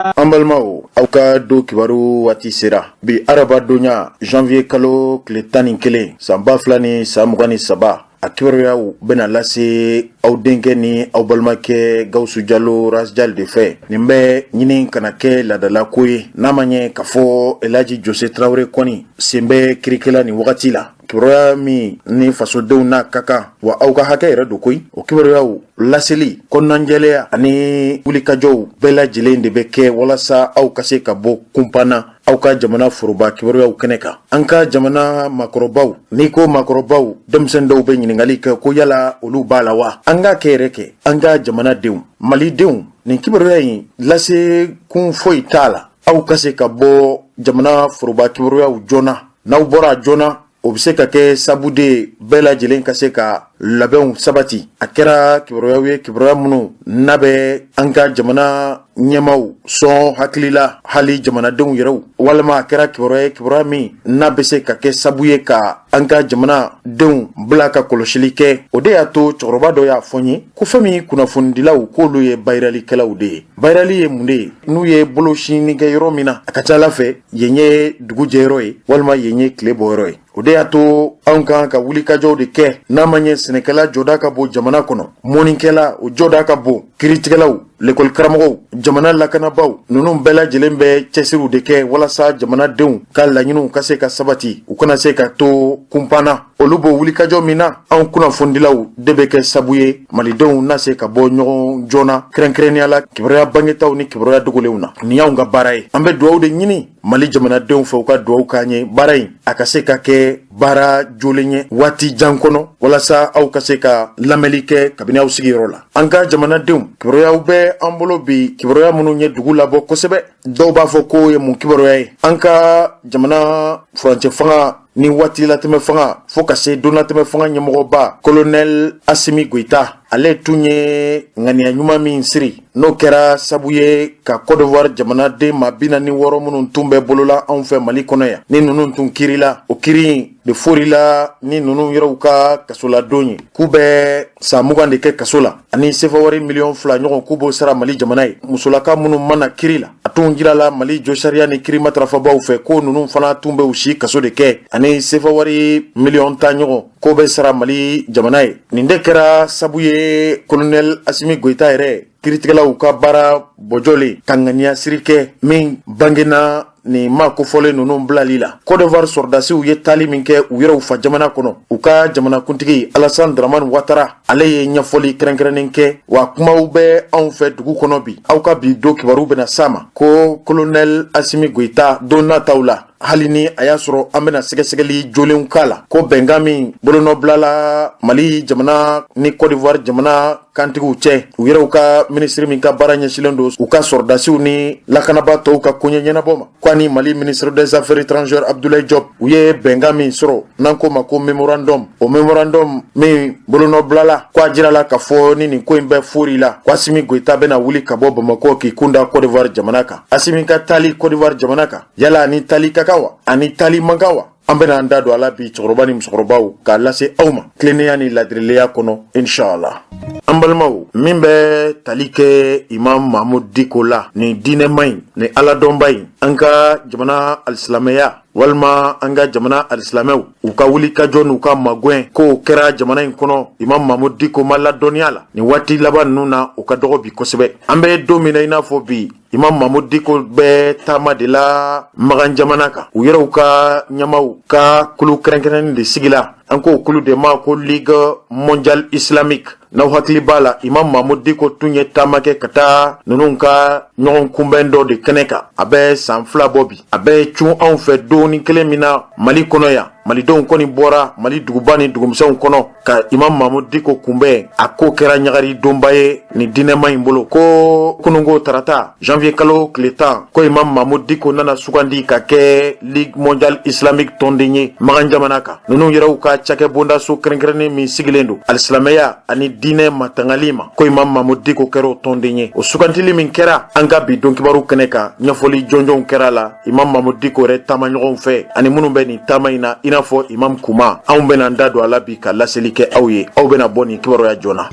An balimaw, aw ka don kibaru waati sera. Bi araba donya, janvier kalo tile 11, san 2023, a kibaruyaw bɛna lase aw denkɛ ni aw balimakɛ Gawusu Jalo Rasjal de fɛ. Nin bɛ ɲini kana kɛ ladalako ye, n'a ma ɲɛ k'a fɔ Elaji Jose Tarawele kɔni sen bɛ kirikɛla nin wagati la. Kibaruya min ni fasodenw n'a ka kan, wa aw ka hakɛ yɛrɛ don koyi, o kibaruyaw laseli kɔnɔnajɛlenya ani wulikajɔw bɛɛ lajɛlen de bɛ kɛ walasa aw ka se ka bɔ kunpan na aw ka jamana foroba kibaruyaw kɛnɛ kan. An ka jamana makɔrɔbaw, n'i ko makɔrɔbaw, denmisɛn dɔw bɛ ɲininkali kɛ ko yala olu b'a la wa? An k'a kɛ yɛrɛ kɛ an ka jamanadenw, malidenw, nin kibaruya in lase kun foyi t'a la aw ka se ka bɔ jamana foroba kibaruyaw joona. N'aw bɔra joona, o bɛ se ka kɛ sabu de ye bɛɛ lajɛlen ka se ka labɛnw sabati. A kɛra kibaruyaw ye, kibaruya minnu n'a bɛ an ka jamana ɲɛmaaw sɔn hakili la, hali jamanadenw yɛrɛw, walima a kɛra kibaruya ye, kibaruya min n'a bɛ se ka kɛ sabu ye ka an ka jamanadenw bila ka kɔlɔsili kɛ. O de y'a to cɛkɔrɔba dɔ y'a fɔ n ye ko fɛn min kunnafonidilaw, k'olu ye bayiralikɛlaw de ye. Bayirali ye mun de ye? N'u ye bolo sinni kɛ yɔrɔ min na, a ka ca ala fɛ yen ye dugu jɛyɔrɔ ye walima yen ye tile bɔyɔrɔ ye. O de y'a to anw kan ka wulikajɔw de kɛ. N'a ma ɲɛ, sɛnɛkɛla jɔda ka bon jamana kɔnɔ, mɔnikɛla o jɔda ka bon, kiritigɛlaw, lekɔli karamɔgɔw, jamana lakanabaaw, ninnu bɛɛ lajɛlen bɛ cɛsiriw de kɛ walasa jamanadenw ka laɲiniw ka se ka sabati, u kana se ka to kunpan na. Olu b'o wulikajɔ min na, anw kunnafonidilaw de bɛ kɛ sabu ye malidenw na se ka bɔ ɲɔgɔn joona, kɛrɛnkɛrɛnnenya la kibaruya bangetaw ni kibaruya dogolenw na. Nin y'anw ka baara ye. An bɛ dugawu de ɲini Mali jamanadenw fɛ, u ka dugawu k'an ye, baara in a ka se ka kɛ baara jolen ye waati jan kɔnɔ, walasa aw ka se ka lamɛnli kɛ kabini aw sigiyɔrɔ la. An ka jamanadenw, kibaruyaw bɛ an bolo bi, kibaruya minnu ye dugu labɔ kosɛbɛ. Dɔw b'a fɔ k'o ye mun kibaruya ye? An ka jamana furancɛ fanga ni waati latɛmɛ fanga fo ka se don latɛmɛ fanga ɲɛmɔgɔba Kolonɛl Asimi Goyita, ale tun ye ŋaniya ɲuman min siri, n'o kɛra sabu ye ka Côte d'Ivoire jamanaden maa 46 minnu tun bɛ bolola anw fɛ Mali kɔnɔ yan, ni ninnu tun kirila, o kiri de forila ni ninnu yɛrɛw ka kasoladon ye, k'u bɛ san 20 de kɛ kaso la ani sefawari miliyɔn 2 ɲɔgɔn k'u b'o sara Mali jamana ye. Musolaka minnu ma na kiri la, a tun jirala Mali josariya ni kiri matarafabaw fɛ ko ninnu fana tun bɛ u si kaso de kɛ ani sefawari miliyɔn 10 ɲɔgɔn k'o bɛ sara Mali jamana ye. Nin de kɛra sabu ye Kolonɛl Asimi Goyita yɛrɛ, kiritigɛlaw ka baara bɔjɔlen, ka ŋaniya siri kɛ min bangena nin maa kofɔlen ninnu bilali la. Côte d'Ivoire sɔrɔdasiw ye taali min kɛ u yɛrɛw fa jamana kɔnɔ, u ka jamanakuntigi Alassane Dramane Ouattara, ale ye ɲɛfɔli kɛrɛnkɛrɛnnen kɛ. Wa kumaw bɛ anw fɛ dugu kɔnɔ bi, aw ka bi don kibaru bɛna s'a ma ko Kolonɛl Asimi Goyita, don nataw la, hali ni a y'a sɔrɔ an bɛna sɛgɛsɛgɛli jolenw k'a la, ko bɛnkan min bolonɔbilala Mali jamana ni Côte d'Ivoire jamana kantigiw cɛ, u yɛrɛw ka minisiri min ka baara ɲɛsilen don u ka sɔrɔdasiw ni lakanaba tɔw ka koɲɛ ɲɛnabɔ ma, ko ani Mali ministre des Affaires étrangères Abdoulaye Diop, u ye bɛnkan min sɔrɔ n'an ko ma ko memorandum, o memorandum min bolonɔbilala, ko a jirala k'a fɔ ni nin ko in bɛɛ fori la, ko Asimi Goyita bɛna wuli ka bɔ Bamakɔ k'i kunda Côte d'Ivoire jamana kan. Asimi ka taali Côte d'Ivoire jamana kan, yala ani taali ka kan wa, ani taali man kan wa? An bɛna an da don a la bi, cɛkɔrɔba ni musokɔrɔbaw, k'a lase aw ma tilennenya ni ladirileya kɔnɔ, inshallah. An balimaw, min bɛ tali kɛ Imam Mahmud Diko la, nin diinɛma in, nin aladɔnba in, an ka jamana alisilamɛya walima an ka jamana alisilamɛw, u ka wuli ka jɔ n'u ka magwɛn k'o kɛra jamana in kɔnɔ, Imam Mahmud Diko ma ladɔnniya la nin waati laban ninnu na, o ka dɔgɔ bi kosɛbɛ. An bɛ don min na i n'a fɔ bi, Imam Mahmud Diko bɛ taama de la Magan jamana kan. U yɛrɛw ka ɲɛmaw ka kulu kɛrɛnkɛrɛnnen de sigila, an k'o kulu de ma ko Ligue mondiale islamique. N'aw hakili b'a la, Imam Mahmud Diko tun ye taama kɛ ka taa ninnu ka ɲɔgɔn kunbɛn dɔ de kɛnɛ kan, a bɛ san 2 bɔ bi. A bɛ cun anw fɛ donni kelen min na Mali kɔnɔ yan, malidenw kɔni bɔra Mali duguba ni dugumisɛnw kɔnɔ ka Imam Mahmud Diko kunbɛn. A ko kɛra ɲagari donba ye ni diinɛma in bolo. Ko kununko tarata, janvier kalo tile 10, ko Imam Mahmud Diko nana sugandi ka kɛ Ligue mondiale islamique tɔnden ye Magan jamana kan, ninnu yɛrɛw ka cakɛbondaso kɛrɛnkɛrɛnnen min sigilen don alisilamɛya ani diinɛ matangali ma, ko Imam Mahmud Diko kɛra o tɔnden ye. O sugandili min kɛra, an ka bi donkibaru kɛnɛ kan, ɲɛfɔli jɔnjɔnw kɛra la Imam Mahmud Diko yɛrɛ taamaɲɔgɔnw fɛ ani minnu bɛ nin taama in na, i n'a fɔ Imam Kuma. Anw bɛna an da don a la bi ka laseli kɛ aw ye. Aw bɛna bɔ nin kibaruya joona.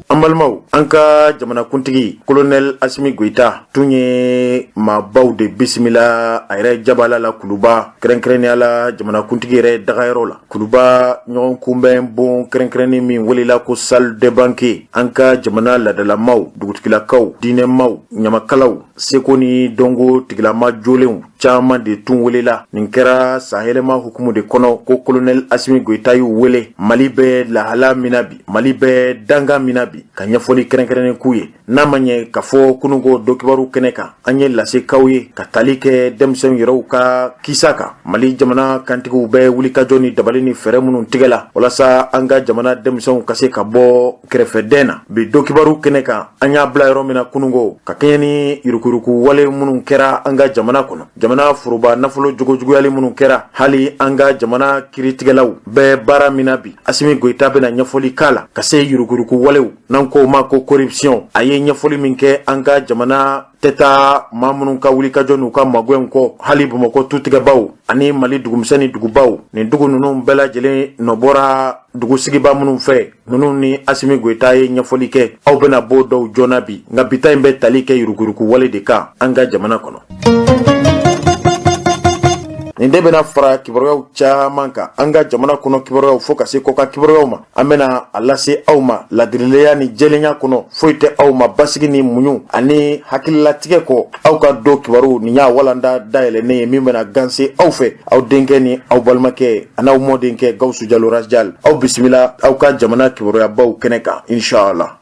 An balimaw, an ka jamanakuntigi kolonɛli Asimi Goyita tun ye maabaw de bisimila a yɛrɛ jabala la Kuluba, kɛrɛnkɛrɛnnenya la jamanakuntigi yɛrɛ dagayɔrɔ la Kuluba. Ɲɔgɔn kunbɛn bon kɛrɛnkɛrɛnnen min welela ko salle de banquet, an ka jamana ladalamaw, dugutigilakaw, diinɛmaw, ɲamakalaw, seko ni dɔnko tigilama jolenw caman de tun welela. Nin kɛra sanyɛlɛma hukumu de kɔnɔ ko kolonɛli Asimi Goyita y'u wele Mali bɛ lahala min na bi, Mali bɛ danga min na bi, ka ɲɛfɔli kɛrɛnkɛrɛnnen k'u ye. N'a ma ɲɛ k'a fɔ kununko donkibaru kɛnɛ kan, an ye lase k'aw ye ka tali kɛ denmisɛnw yɛrɛw ka kisa kan, Mali jamana kantigiw bɛ wulikajɔ ni dabali ni fɛɛrɛ minnu tigɛ la walasa an ka jamana denmisɛnw ka se ka bɔ kɛrɛfɛdɛn na. Bi donkibaru kɛnɛ kan, an y'a bila yɔrɔ min na kununko, ka kɛɲɛ ni yurukuyuruku wale minnu kɛra an ka jamana kɔnɔ, jamana foroba nafolo jogojuguyali minnu kɛra, hali an ka jamana kiritigɛlaw bɛ baara min na bi, Asimi Goyita bɛna ɲɛfɔli k'a la ka se yurukuyuruku walew, n'an k'o ma ko corruption. A ye ɲɛfɔli min kɛ, an ka jamana tɛ taa maa minnu ka wulikajɔ n'u ka magɛnw kɔ, hali Bamakɔ tutigɛbaw ani Mali dugumisɛn ni dugubaw, nin dugu ninnu bɛɛ lajɛlen nɔbɔra dugu sigiba minnu fɛ, ninnu ni Asimi Goyita ye ɲɛfɔli kɛ. Aw bɛna bɔ dɔw joona bi, nka bi ta in bɛ tali kɛ yurukuyuruku wale de kan an ka jamana kɔnɔ. Nin de bɛna fara kibaruyaw caman kan, an ka jamana kɔnɔ kibaruyaw fo ka se kɔkan kibaruyaw ma. An bɛna a lase aw ma ladirileya ni jɛlenya kɔnɔ. Foyi tɛ aw ma basigi ni muɲu ani hakililatigɛ kɔ. Aw ka don kibaru nin y'a walanda dayɛlɛnnen ye min bɛna ganse aw fɛ, aw denkɛ ni aw balimakɛ an'aw mɔdenkɛ Gawusu Jalo Rajal. Aw bisimila aw ka jamana kibaruyabaw kɛnɛ kan, inshallah.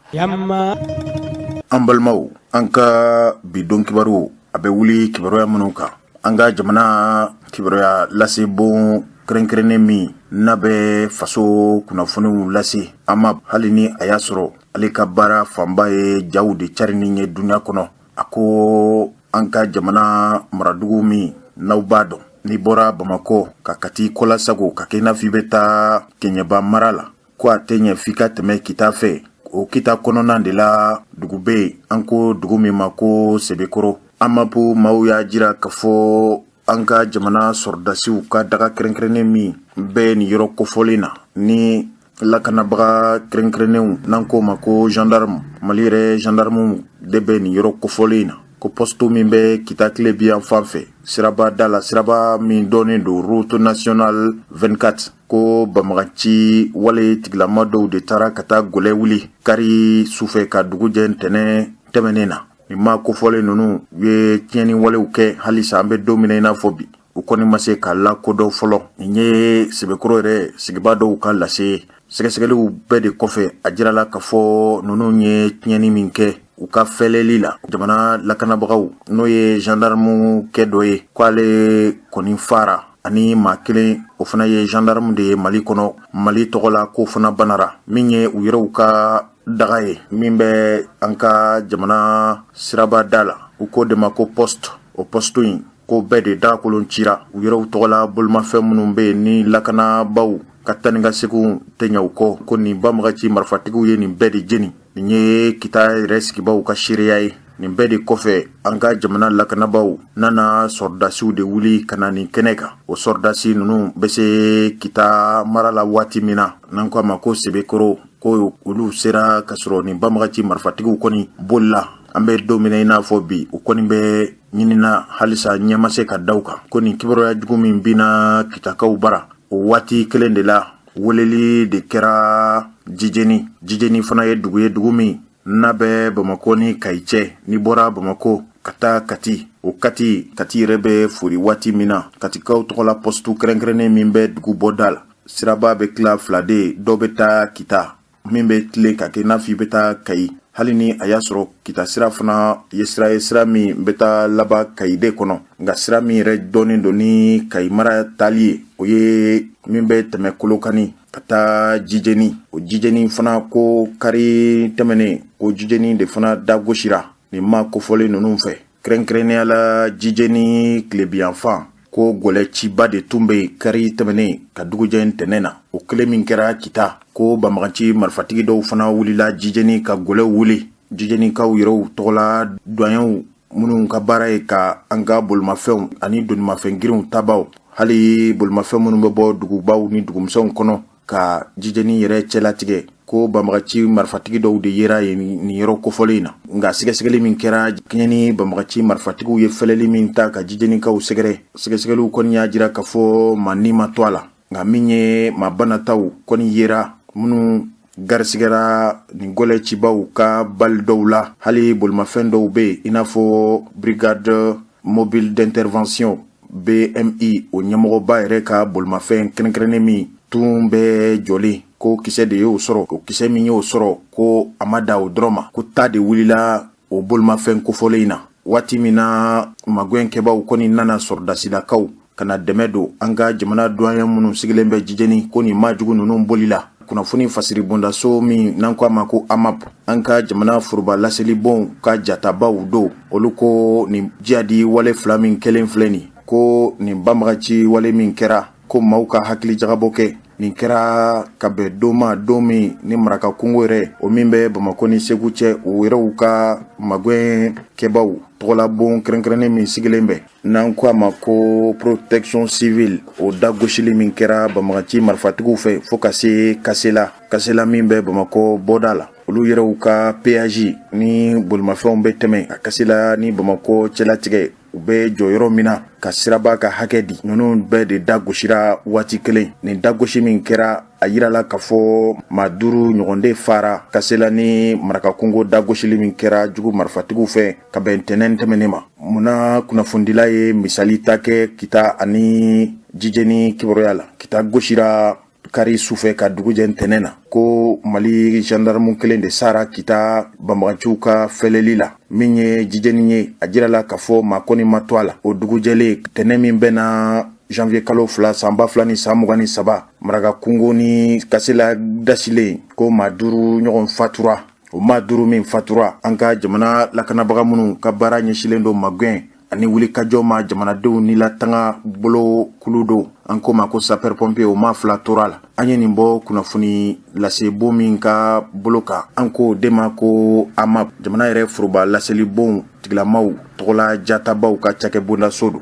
An balimaw, an ka bi don kibaru a bɛ wuli kibaruya minnu kan, an ka jamana kibaruya lasebon kɛrɛnkɛrɛnnen min n'a bɛ faso kunnafoniw lase an ma, hali ni a y'a sɔrɔ ale ka baara fanba ye jaw de carinni ye dunya kɔnɔ, a ko an ka jamana maradugu min n'aw b'a dɔn, n'i bɔra Bamakɔ ka Kati Kɔlasago ka kɛ i n'a fɔ i bɛ taa Kɛɲɛba mara la, ko a tɛ ɲɛ f'i ka tɛmɛ Kita fɛ. O Kita kɔnɔna de la dugu bɛ yen, an ko dugu min ma ko Sebekɔrɔ. AMAP maaw y'a jira k'a fɔ an ka jamana sɔrɔdasiw ka daga kɛrɛnkɛrɛnnen min bɛ nin yɔrɔ kofɔlen na ni lakanabaga kɛrɛnkɛrɛnnenw, n'an k'o ma ko gendarme, Mali yɛrɛ gendarme de bɛ nin yɔrɔ kofɔlen na, ko poste min bɛ Kita tilebin yanfan fɛ siraba da la, siraba min dɔnnen don route nationale 24, ko banbagaci wale tigilama dɔw de taara ka taa gɛlɛ wuli kari sufɛ ka dugu jɛ ntɛnɛn tɛmɛnen na. Nin maa kofɔlen ninnu ye tiɲɛni walew kɛ, halisa an bɛ don min na i n'a fɔ bi, u kɔni ma se ka lakodɔn fɔlɔ. Nin ye Sebekɔrɔ yɛrɛ sigibaa dɔw ka lase ye. Sɛgɛsɛgɛliw bɛɛ de kɔfɛ, a jirala k'a fɔ ninnu ye tiɲɛni min kɛ, u ka fɛlɛli la, jamana lakanabagaw, n'o ye gendarme kɛ dɔ ye, k'ale kɔni fara ani maa kelen, o fana ye gendarme de ye Mali kɔnɔ, Mali tɔgɔ la, k'o fana banara. Min ye u yɛrɛw ka daga ye min bɛ an ka jamana siraba da la, u k'o de ma ko poste, o poste in ko bɛɛ de dagakolon cira. U yɛrɛw tɔgɔla bolomafɛn minnu bɛ yen ni lakanabaw ka taa ni ka seginw tɛ ɲɛ u kɔ, ko nin banbagaci marifatigiw ye nin bɛɛ de jeni. Nin ye Kita yɛrɛ sigibaw ka seereya ye. Nin bɛɛ de kɔfɛ, an ka jamana lakanabaaw nana sɔrɔdasiw de wuli ka na nin kɛnɛ kan. O sɔrɔdasi ninnu bɛ se Kita mara la waati min na, n'an ko a ma ko Sebekɔrɔ, ko olu sera ka sɔrɔ nin banbagaci marifatigiw kɔni bolila. An bɛ don min na i n'a fɔ bi, u kɔni bɛ ɲinina halisa, ɲɛ ma se ka da u kan. Ko nin kibaruya jugu min binna Kitakaw bara, o waati kelen de la weleli de kɛra Jijeni. Jijeni fana ye dugu ye, dugu min n'a bɛ Bamakɔ ni Kayi cɛ. N'i bɔra Bamakɔ ka taa Kati, o Kati yɛrɛ bɛ fori waati min na, Katikaw tɔgɔla poste kɛrɛnkɛrɛnnen min bɛ dugu bɔda la, siraba bɛ tila fila de ye, dɔ bɛ taa Kita, min bɛ tilen ka kɛ i n'a fɔ i bɛ taa Kayi, hali ni a y'a sɔrɔ Kita sira fana ye sira ye, sira min bɛ taa laban Kayi de kɔnɔ. Nka sira min yɛrɛ dɔnnen don ni Kayi mara taali ye, o ye min bɛ tɛmɛ Kolokani ka taa Jijeni. O Jijeni fana, ko kari tɛmɛnen, ko Jijeni de fana dagosira nin maa kofɔlen ninnu fɛ, kɛrɛnkɛrɛnnenya la Jijeni tilebinyanfan, ko gɛlɛciba de tun bɛ yen kari tɛmɛnen ka dugujɛ ntɛnɛn na. O kelen min kɛra Kita, ko banbagaci marifatigi dɔw fana wulila Jijeni ka gɛlɛw wuli. Jijenikaw yɛrɛw tɔgɔla duwanyew minnu ka baara ye ka an ka bolimafɛnw ani donimafɛn girinw tabaw, hali bolimafɛn minnu bɛ bɔ dugubaw ni dugumisɛnw kɔnɔ ka Jijeni yɛrɛ cɛlatigɛ, ko Ko banbagaci marifatigi dɔw de yera yen nin yɔrɔ kofɔlen in na. Nka sɛgɛsɛgɛli min kɛra kɛɲɛ ni banbagaci marifatigiw ye fɛlɛli min ta ka Jijenikaw sɛgɛrɛ, sɛgɛsɛgɛliw kɔni y'a jira k'a fɔ maa ni ma to a la. Nka min ye maa banataw kɔni yera minnu garisigɛra nin gɔlɛ cibaw ka bali dɔw la, hali bolimafɛn dɔw bɛ yen i n'a fɔ brigade mobile d'intervention BMI, o ɲɛmɔgɔba yɛrɛ ka bolimafɛn kɛrɛnkɛrɛnnen min tun bɛ jɔlen, ko kisɛ de y'o sɔrɔ. O kisɛ min y'o sɔrɔ, ko a ma da o dɔrɔn ma, ko ta de wulila o bolimafɛn kofɔlen in na. Waati min na magɛnkɛbaw kɔni nana sɔrɔdasilakaw ka na dɛmɛ don an ka jamana douanier minnu sigilen bɛ Jijeni, ko nin maajugu ninnu bolila. Kunnafoni fasiri bondaso min n'an ko a ma ko AMAP, an ka jamana foroba laselibonw ka jatabaw don, olu ko nin jihadi wale fila min kɛlen filɛ nin, ko nin banbagaci wale min kɛra, ko maaw ka hakili jagabɔ kɛ. Nin kɛra ka bɛn don ma, don min ni Maraka kungo yɛrɛ, o min bɛ Bamakɔ ni Segu cɛ, o yɛrɛw ka magɛnkɛbaw tɔgɔlabon kɛrɛnkɛrɛnnen min sigilen bɛ n'an ko a ma ko protection civile, o dagosili min kɛra banbagaci marifatigiw fɛ fo ka se Kasela, Kasela min bɛ Bamakɔ bɔda la, olu yɛrɛw ka péage ni bolimafɛnw bɛ tɛmɛ a Kasela ni Bamakɔ cɛlatigɛ, u bɛ jɔ yɔrɔ min na ka siraba ka hakɛ di, ninnu bɛɛ de dagosira waati kelen. Nin dagosi min kɛra, a yirala k'a fɔ maa 5 ɲɔgɔn de fara Kasela ni Marakakungo dagosili min kɛra jugu marifatigiw fɛ ka bɛn ntɛnɛn tɛmɛnen ma. Munna kunnafonidila ye misali ta kɛ Kita ani Jijeni kibaruya la? Kita gosira kari sufɛ ka dugu jɛ ntɛnɛn na, ko Mali gendarme kelen de sara Kita banbaganciw ka fɛlɛli la. Min ye Jijeni ye, a jirala k'a fɔ maa kɔni ma to a la. O dugujɛlen, tɛnɛn min bɛnna janvier kalo 2 san 2023, Maraka kungo ni Kasela dasilen, ko maa 5 ɲɔgɔn fatura. O maa 5 min fatura, an ka jamana lakanabaga minnu ka baara ɲɛsilen don magɛn ani wulikajɔ ma jamanadenw ni latanga bolo kulu don, an ko ma ko sapeur pompier, o maa 2 tora la. An ye nin bɔ kunnafoni lasebon min ka bolo kan, an ko de ma ko AMAP, jamana yɛrɛ foroba laselibon tigilamaw tɔgɔla jatabaw ka cakɛbondaso don.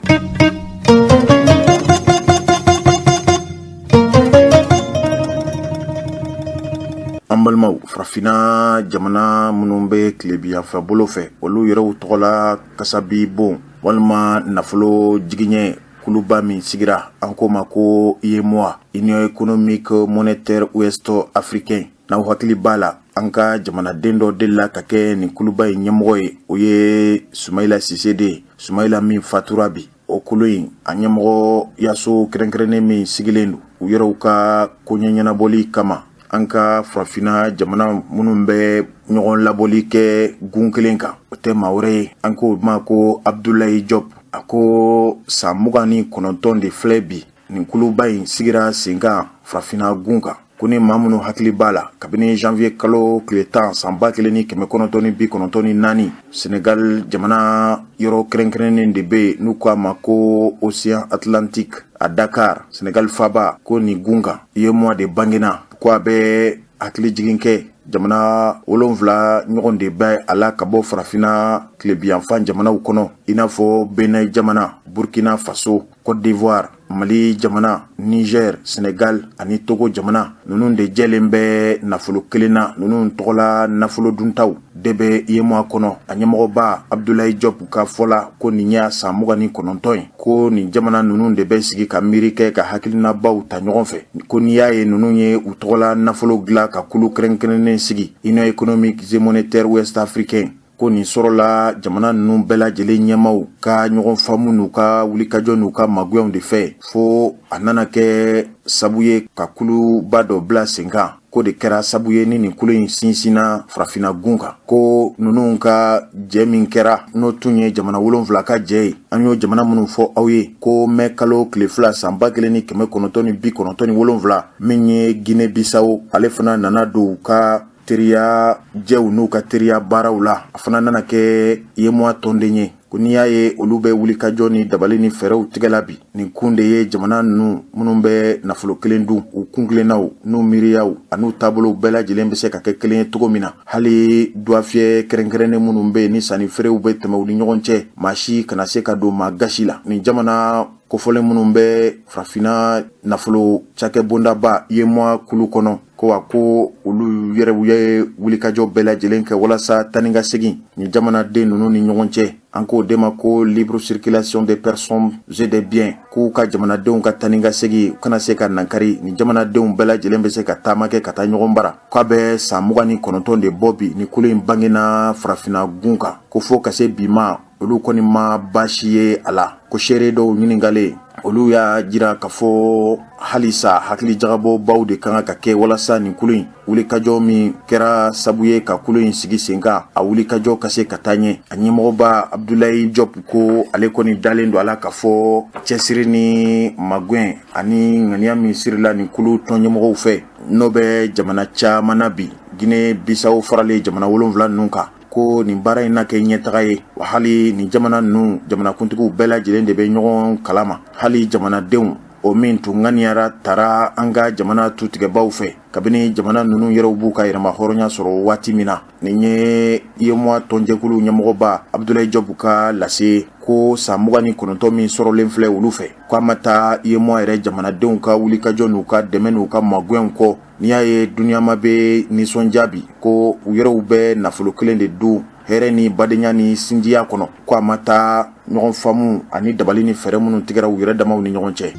An balimaw, farafinna jamana minnu bɛ tilebinyanfan bolo fɛ, olu yɛrɛw tɔgɔla kasabi bon walima nafolo jigiɲɛ kuluba min sigira, an ko ma ko UEMOA, Union économique monétaire ouest africain. N'aw hakili b'a la, an ka jamanaden dɔ delila ka kɛ nin kuluba in ɲɛmɔgɔ ye, o ye Sumayila Sise de ye. Sumayila min fatura bi, o kulu in a ɲɛmɔgɔyaso kɛrɛnkɛrɛnnen min sigilen don u yɛrɛw ka koɲɛ ɲɛnabɔli kama, an ka farafinna jamana minnu bɛ ɲɔgɔn labɔli kɛ gun kelen kan, o tɛ maa wɛrɛ ye, an k'o ma ko Abdoulaye Diop. A ko san 29 de filɛ bi nin kuluba in sigira sen kan farafinna gun kan. Ko ni maa minnu hakili b'a la, kabini janvier kalo tile 10 san 1994, Senegal jamana yɔrɔ kɛrɛnkɛrɛnnen de bɛ yen n'u ko a ma ko Océan Atlantique à Dakar, Senegal faaba, ko nin gun kan UEMOA de bangena. Ko a bɛ hakili jigin kɛ, jamana 7 ɲɔgɔn de bɛ a la ka bɔ farafinna tilebinyanfan jamanaw kɔnɔ, i n'a fɔ Benin jamana, Burkina Faso, Côte d'Ivoire, Mali jamana, Niger, Senegal ani Togo jamana. Ninnu de jɛlen bɛ nafolo kelen na. Ninnu tɔgɔla nafolo duntaw de bɛ UEMOA kɔnɔ. A ɲɛmɔgɔba Abdoulaye Diop ka fɔ la, ko nin y'a san 29 ye ko nin jamana ninnu de bɛ sigi ka miiri kɛ ka hakilinabaw ta ɲɔgɔn fɛ. Ko n'i y'a ye ninnu ye u tɔgɔla nafolo dilan ka kulu kɛrɛnkɛrɛnnen sigi, Union économique et monétaire ouest africain, ko nin sɔrɔla jamana ninnu bɛɛ lajɛlen ɲɛmaw ka ɲɔgɔn faamu n'u ka wulikajɔ n'u ka magɛnw de fɛ, fo a nana kɛ sabu ye ka kuluba dɔ bila sen kan. Ko de kɛra sabu ye ni nin kulu in sinsinna farafinna gun kan. Ko ninnu ka jɛ min kɛra, n'o tun ye jamana 7 ka jɛ ye, an y'o jamana minnu fɔ aw ye, ko mɛ kalo tile 2 san 1997, min ye Guinée Bissau, ale fana nana don u ka teriya jɛw n'u ka teriya baaraw la, a fana nana kɛ UEMOA tɔnden ye. Ko n'i y'a ye olu bɛ wulikajɔ ni dabali ni fɛɛrɛw tigɛ la bi, nin kun de ye jamana ninnu minnu bɛ nafolo kelen dun, u kuntilennaw n'u miiriyaw an'u taabolow bɛɛ lajɛlen bɛ se ka kɛ kelen ye cogo min na, hali duwafiyɛ kɛrɛnkɛrɛnnen minnu bɛ yen ni sanni feerew bɛ tɛmɛ u ni ɲɔgɔn cɛ, maa si kana se ka don maa gasi la. Nin jamana kofɔlen minnu bɛ farafinna nafolo cakɛbondaba UEMOA kulu kɔnɔ. Ko wa ko olu yɛrɛw ye wulikajɔ bɛɛ lajɛlen kɛ walasa taa ni ka segin ni jamanaden ninnu ni ɲɔgɔn cɛ, an k'o de ma ko libre circulation des personnes et des biens, k'u ka jamanadenw ka taa ni ka segin kana se ka nankari, ni jamanadenw bɛɛ lajɛlen bɛ se ka taama kɛ ka taa ɲɔgɔn bara. K'a bɛ san 29 de bɔ bi ni kulu in bangena farafinna gun kan, ko fo ka se bi ma, olu kɔni ma baasi ye a la. Ko seere dɔw ɲininkalen, olu y'a jira k'a fɔ halisa hakilijagabɔbaw de kan ka kɛ walasa nin kulu in wulikajɔ min kɛra sabu ye ka kulu in sigi sen kan, a wulikajɔ ka se ka taa ɲɛ. A ɲɛmɔgɔba Abudulayi Jɔp ko ale kɔni dalen don a la k'a fɔ cɛsiri ni magɛn ani ŋaniya min sirila nin kulu tɔn ɲɛmɔgɔw fɛ, n'o bɛ jamana caman na bi, Gine Bisawo faralen jamana 7 ninnu kan, ko nin baara in na kɛ ɲɛtaga ye. Wa hali nin jamana ninnu jamanakuntigiw bɛɛ lajɛlen de bɛ ɲɔgɔn kalama, hali jamanadenw o min tun ŋaniyara tara an ka jamana tutigɛbaw fɛ kabini jamana ninnu yɛrɛw b'u ka yɛrɛma hɔrɔnya sɔrɔ waati min na. Nin ye UEMOA tɔnjɛkulu ɲɛmɔgɔba Abudulayi Jɔpu ka lase ko san 29 min sɔrɔlen filɛ olu fɛ, ko a ma taa UEMOA yɛrɛ jamanadenw ka wulikajɔ n'u ka dɛmɛ n'u ka magɛnw kɔ. N'i y'a ye duniyama bɛ nisɔndiya bi, ko u yɛrɛw bɛ nafolo kelen de dun hɛrɛ ni badenya ni sinjiya kɔnɔ, ko a ma taa ɲɔgɔn faamu ani dabali ni fɛɛrɛ minnu tigɛra u yɛrɛ damaw ni ɲɔgɔn cɛ.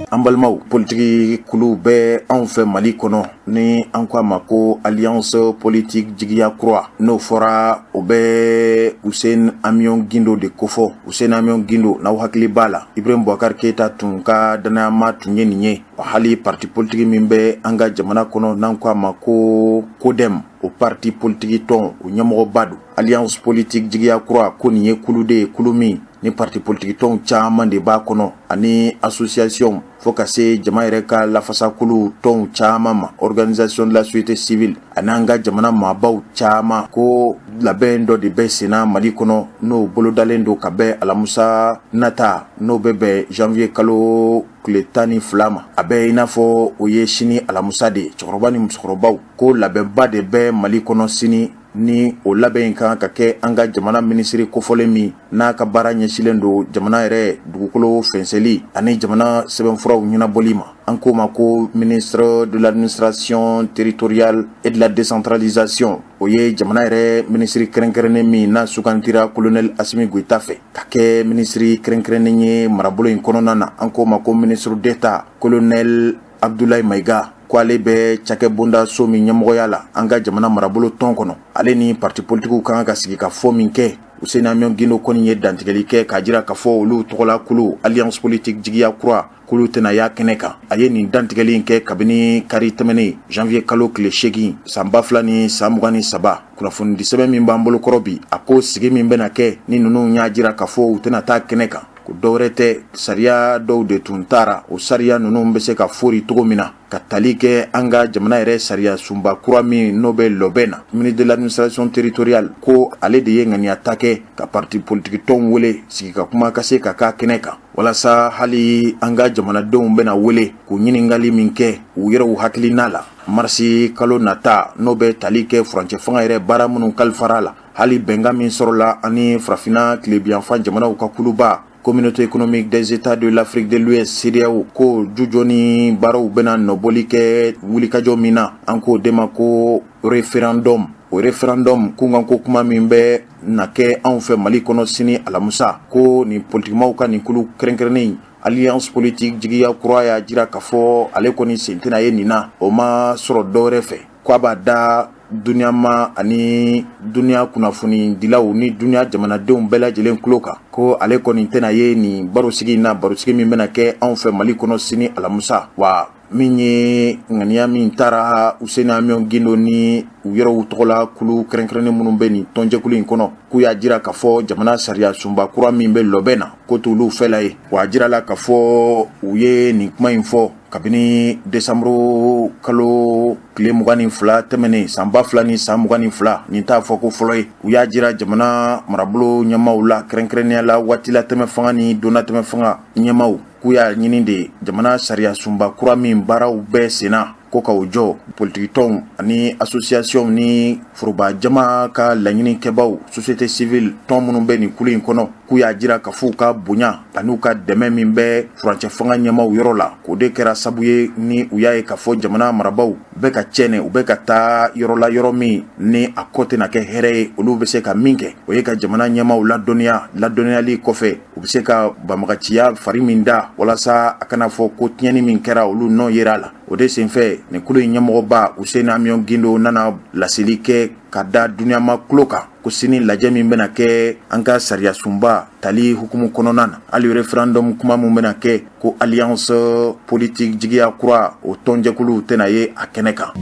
An balimaw, politiki kulu bɛ anw fɛ Mali kɔnɔ ni an ko a ma ko Alliance politique Jigiya Kura, n'o fɔra, o bɛ Useni Amiɔn Gindo de kofɔ. Useni Amiɔn Gindo, n'aw hakili b'a la, Ibrahim Boubacar Keita tun ka dannayama tun ye nin ye. Hali parti politique min bɛ an ka jamana kɔnɔ n'an ko a ma ko CODEM, o parti politique tɔn o ɲɛmɔgɔba don. Alliance politique Jigiya Kura, ko nin ye kulu de ye, kulu min ni parti politique tɔnw caman de b'a kɔnɔ ani association, fo ka se jama yɛrɛ ka lafasakulu tɔnw caman ma, organisation de la société civile, ani an ka jamana maabaw caman. Ko labɛn dɔ de bɛ senna Mali kɔnɔ, n'o bolodalen don ka bɛn alamusa nata, n'o bɛ bɛn janvier kalo tile 12 ma. A bɛ i n'a fɔ o ye sini alamusa de ye. Cɛkɔrɔba ni musokɔrɔbaw, ko labɛnba de bɛ Mali kɔnɔ sini, ni o labɛn in kan ka kɛ an ka jamana minisiri kofɔlen min n'a ka baara ɲɛsilen don jamana yɛrɛ dugukolo fɛnsɛli ani jamana sɛbɛnfuraw ɲɛnabɔli ma, an k'o ma ko ministre de l'administration territoriale et de la décentralisation. O ye jamana yɛrɛ minisiri kɛrɛnkɛrɛnnen min n'a sugantira colonel Asimi Goyita fɛ ka kɛ minisiri kɛrɛnkɛrɛnnen ye marabolo in kɔnɔna na, an k'o ma ko ministre d'État colonel Abdoulaye Maïga, ko ale bɛ cakɛ bonda so min ɲɛmɔgɔya la an ka jamana marabolo tɔn kɔnɔ, ale ni parti politikiw kan ka sigi ka fɔ min kɛ. Useni Amiɔn Gindo kɔni ye dantigɛli kɛ k'a jira k'a fɔ olu tɔgɔla kulu Alliance politique Jigiya Kura kulu tɛna y'a kɛnɛ kan. A ye nin dantigɛli in kɛ kabini kari tɛmɛnen, janvier kalo tile 8 san 2023. Kunnafonidi sɛbɛn min b'an bolo kɔrɔ bi, a ko sigi min bɛna kɛ ni ninnu y'a jira k'a fɔ u tɛna taa kɛnɛ kan, ko dɔwɛrɛ tɛ, sariya dɔw de tun taara, o sariya ninnu bɛ se ka fori cogo min na ka tali kɛ an ka jamana yɛrɛ sariya sunba kura min n'o bɛ lɔbɛn na. Ministre de l'administration territoriale ko ale de ye ŋaniya ta kɛ ka parti politique tɔnw wele sigi ka kuma ka se ka k'a kɛnɛ kan, walasa hali an ka jamanadenw bɛna wele k'u ɲininkali min kɛ u yɛrɛw hakilina la marisi kalo nata, n'o bɛ tali kɛ furancɛ fanga yɛrɛ baara minnu kalifara la, hali bɛnkan min sɔrɔla ani farafinna tilebiyanfan jamanaw ka kuluba Communauté économique des États de l'Afrique de l'Ouest, CEDEAO, ko jujɔ ni baaraw bɛna nɔbɔli kɛ wulikajɔ min na, an k'o de ma ko référendum. O référendum kunkanko kuma min bɛ na kɛ anw fɛ Mali kɔnɔ sini alamusa, ko nin politikimaw ka nin kulu kɛrɛnkɛrɛnnen Alliance politique Jigiya Kura y'a jira k'a fɔ ale kɔni sen tɛna ye nin na. O ma sɔrɔ dɔwɛrɛ fɛ, ko a b'a da duniyama ani duniya kunnafonidilaw ni duniya jamanadenw bɛɛ lajɛlen tulo kan, ko ale kɔni tɛna ye nin barosigi in na, barosigi min bɛna kɛ anw fɛ Mali kɔnɔ sini alamusa. Wa min ye ŋaniya min taara Useni Amiɔn Gindo ni u yɛrɛw tɔgɔla kulu kɛrɛnkɛrɛnnen minnu bɛ nin tɔnjɛkulu in kɔnɔ, k'u y'a jira k'a fɔ jamana sariya sunba kura min bɛ lɔbɛn na, ko t'olu fɛla ye. Wa a jirala k'a fɔ u ye nin kuma in fɔ kabini desanburu kalo tile 22 tɛmɛnen san 2022. Nin t'a fɔ ko fɔlɔ ye. U y'a jira jamana marabolo ɲɛmaaw la, kɛrɛnkɛrɛnnenya la waatilatɛmɛ fanga ni donnatɛmɛ fanga ɲɛmaaw, k'u y'a ɲini de jamana sariya sunba kura min baaraw bɛɛ senna, ko k'o jɔ. politikitɔnw ani associationw ni foroba jama ka laɲinikɛbaw, société civile tɔn minnu bɛ nin kulu in kɔnɔ, k'u y'a jira k'a fɔ u ka bonya an'u ka dɛmɛ min bɛ furancɛ fanga ɲɛmaaw yɔrɔ la, k'o de kɛra sabu ye ni u y'a ye k'a fɔ jamana marabaaw bɛ ka cɛnɛ, u bɛ ka taa yɔrɔ la, yɔrɔ min ni a kɔ tɛna kɛ hɛrɛ ye. Olu bɛ se ka min kɛ, o ye ka jamana ɲɛmaaw ladɔnniya. Ladɔnniyali kɔfɛ, u bɛ se ka banbaganciya fari min da walasa a kana fɔ ko tiɲɛni min kɛra, olu nɔ yera a la. O de senfɛ, nin kulu in ɲɛmɔgɔba Useni Amiɔn Gindo nana laseli kɛ ka da duniyama tulo kan ko sini lajɛ min bɛna kɛ an ka sariyasunba tali hukumu kɔnɔna na, hali référendum kuma min bɛna kɛ, ko Alliance politique Jigiya Kura, o tɔnjɛkulu tɛna ye a kɛnɛ kan.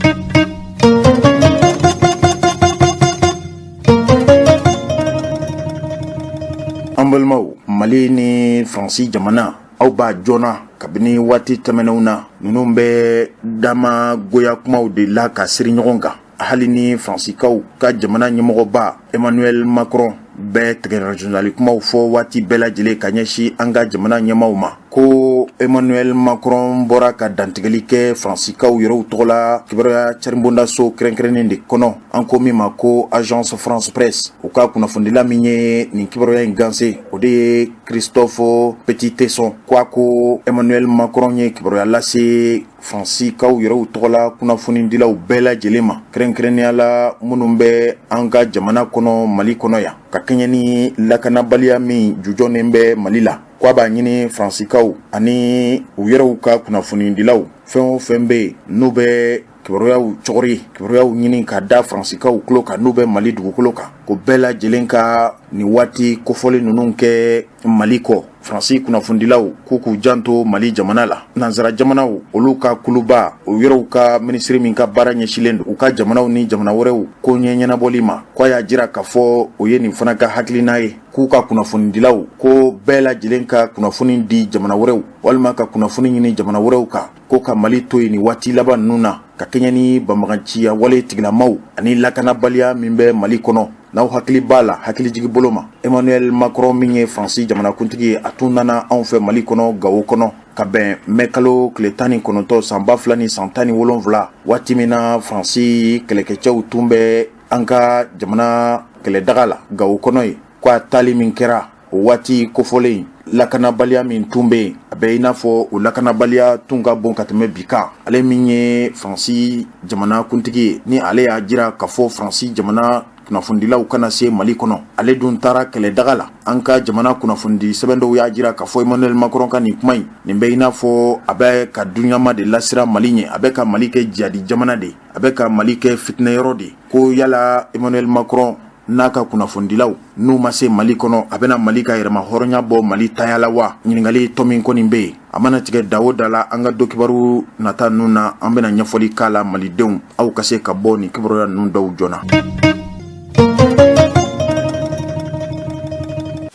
An balimaw, Mali ni Faransi jamana, aw b'a joona kabini waati tɛmɛnenw na, ninnu bɛ dama goya kumaw de la ka siri ɲɔgɔn kan. Hali ni Faransikaw ka jamana ɲɛmɔgɔba Emmanuel Macron bɛ tigɛrɛjali kumaw fɔ waati bɛɛ lajɛlen ka ɲɛsin an ka jamana ɲɛmaaw ma, ko Emmanuel Macron bɔra ka dantigɛli kɛ Faransikaw yɛrɛw tɔgɔ la kibaruya caribondaso kɛrɛnkɛrɛnnen de kɔnɔ, an ko min ma ko Agence France Presse. U ka kunnafonidila min ye nin kibaruya in ganse, o de ye Christophe Petit-Tesson. Ko a ko Emmanuel Macron ye kibaruya lase Faransikaw yɛrɛw tɔgɔla kunnafonidilaw bɛɛ lajɛlen ma, kɛrɛnkɛrɛnnenya la minnu bɛ an ka jamana kɔnɔ, Mali kɔnɔ yan, ka kɛɲɛ ni lakanabaliya min jujɔnnen bɛ Mali la, ko a b'a ɲini Faransikaw ani u yɛrɛw ka kunnafonidilaw, fɛn o fɛn bɛ yen n'u bɛ kibaruyaw cɔgɔri, kibaruyaw ɲini ka da Faransikaw tulo kan n'u bɛ Mali dugukolo kan, ko bɛɛ lajɛlen ka nin waati kofɔlen ninnu kɛ Mali kɔ. Faransi kunnafonidilaw k'u k'u janto Mali jamana la. Nansara jamanaw, olu ka kuluba, o yɛrɛw ka minisiri min ka baara ɲɛsinlen don u ka jamanaw ni jamana wɛrɛw ko ɲɛ ɲɛnabɔli ma, ko a y'a jira k'a fɔ o ye nin fana ka hakilina ye, k'u ka kunnafonidilaw ko bɛɛ lajɛlen ka kunnafoni di jamana wɛrɛw walima ka kunnafoni ɲini jamana wɛrɛw kan, ko ka Mali to yen nin waati laban ninnu na, ka kɛɲɛ ni banbaganciya wale tigilamaw ani lakanabaliya min bɛ Mali kɔnɔ. N'aw hakili b'a la, hakilijigi bolo ma, Emmanuel Macron min ye Faransi jamanakuntigi ye, a tun nana anw fɛ Mali kɔnɔ, Gawo kɔnɔ, ka bɛn mɛ kalo tile 19 san 2017, waati min na Faransi kɛlɛkɛcɛw tun bɛ an ka jamana kɛlɛdaga la Gawo kɔnɔ yen. Ko a taali min kɛra o waati kofɔlen, lakanabaliya min tun bɛ yen, a bɛ i n'a fɔ o lakanabaliya tun ka bon ka tɛmɛ bi kan. Ale min ye Faransi jamanakuntigi ye, ni ale y'a jira k'a fɔ Faransi jamana kunnafonidilaw kana se Mali kɔnɔ, ale dun taara kɛlɛdaga la. An ka jamana kunnafonidi sɛbɛn dɔw y'a jira k'a fɔ Emmanuel Macron ka nin kuma in, nin bɛ i n'a fɔ a bɛ ka dunyama de lasiran Mali ɲɛ, a bɛ ka Mali kɛ jihadi jamana de ye, a bɛ ka Mali kɛ fitinɛyɔrɔ de ye. Ko yala Emmanuel Macron n'a ka kunnafonidilaw n'u ma se Mali kɔnɔ, a bɛna Mali ka yɛrɛma hɔrɔnya bɔ Mali taya la wa? Ɲininkali tɔ min kɔni bɛ yen, a mana tigɛ da o da la, an ka don kibaru nata ninnu na, an bɛna ɲɛfɔli k'a la malidenw, aw ka se ka bɔ nin kibaruya ninnu dɔw joona.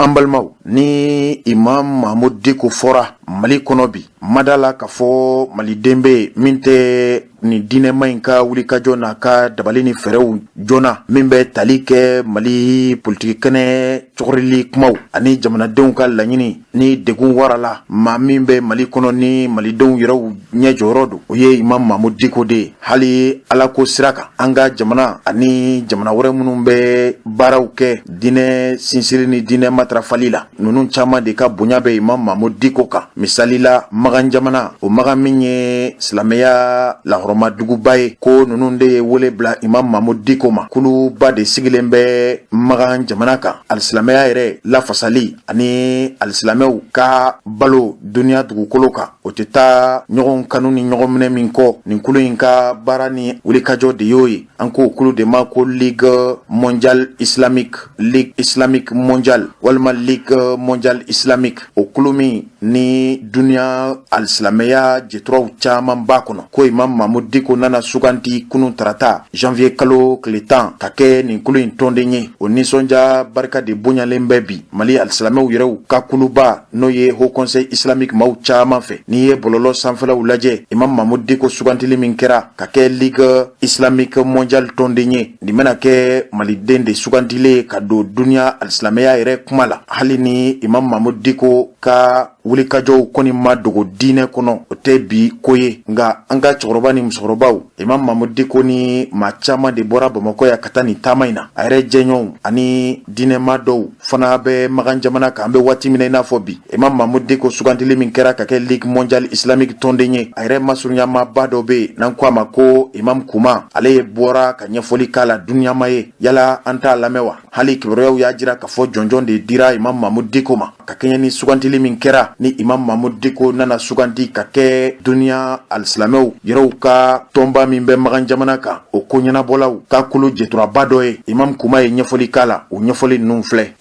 An balimaw, ni Imam Mahmoud Dicko fɔra Mali kɔnɔ bi, ma da la k'a fɔ maliden bɛ yen min tɛ nin diinɛma in ka wulikajɔ n'a ka dabali ni fɛɛrɛw joona min bɛ tali kɛ Mali politiki kɛnɛ cɔgɔrili kumaw ani jamanadenw ka laɲini ni degun warala. Maa min bɛ Mali kɔnɔ ni malidenw yɛrɛw ɲɛ jɔyɔrɔ don, o ye Imam Mahmoud Dicko de ye. Hali ala ko sira kan, an ka jamana ani jamana wɛrɛ minnu bɛ baaraw kɛ diinɛ sinsiri ni diinɛ matarafali la, ninnu caman de ka bonya bɛ Imam Mahmoud Dicko kan. Misali la, Makan jamana, o Makan min ye silamɛya lahɔrɔmaduguba ye, ko ninnu de ye wele bila Imam Mahmoud Dicko ma. Kuluba de sigilen bɛ Makan jamana kan, alisilamɛya yɛrɛ lafasali ani alisilamɛw ka balo duniya dugukolo kan, o tɛ taa ɲɔgɔn kanu ni ɲɔgɔn minɛ min kɔ. Nin kulu in ka baara ni wulikajɔ de y'o ye. An k'o kulu de ma ko Ligue mondiale islamique, Ligue islamique mondiale walima Ligue mondiale islamique. O kulu min ni duniya alisilamɛya jɛturaw caman b'a kɔnɔ, ko Imam Mahmoud Dicko nana suganti kunun tarata janvier kalo tile 10 ka kɛ nin kulu in tɔnden ye. O nisɔndiya barika de bonyalen bɛ bi Mali alisilamɛw yɛrɛw ka kuluba, n'o ye Haut Conseil islamique maaw caman fɛ. N'i ye bɔlɔlɔ sanfɛlaw lajɛ, Imam Mahmoud Dicko sugantili min kɛra ka kɛ Ligue islamique mondiale tɔnden ye, nin bɛna kɛ maliden de sugantilen ka don duniya alisilamɛya yɛrɛ kuma la. Hali ni ni Imam Mahmoud Dicko ka wulikajɔw kɔni ma dogo diinɛ kɔnɔ, o tɛ bi ko ye. Nka an ka cɛkɔrɔba ni musokɔrɔbaw, Imam Mahmoud Dicko ni maa caman de bɔra Bamakɔ yan ka taa nin taama in na. A yɛrɛ jɛɲɔgɔnw ani diinɛmaa dɔw fana bɛ Makan jamana kan. An bɛ waati min na i n'a fɔ bi, Imam Mahmoud Dicko sugandili min kɛra ka kɛ Ligue mondiale islamique tɔnden ye, a yɛrɛ masurunyamaaba dɔ bɛ yen n'an ko a ma ko Imam Kuma, ale ye bɔra ka ɲɛfɔli k'a la duniyama ye. Yala an t'a lamɛn wa? Hali kibaruyaw y'a jira k'a fɔ jɔnjɔn de dira Imam Mahmoud Dicko ma ka kɛɲɛ ni sugantili min kɛra, ni Imam Mahmoud Dicko nana sugandi ka kɛ duniya alisilamɛw yɛrɛw ka tɔnba min bɛ Makan jamana kan, o ko ɲɛnabɔlaw ka kulu jɛturaba dɔ ye. Imam Kuma ye ɲɛfɔli k'a la, o ɲɛfɔli ninnu filɛ.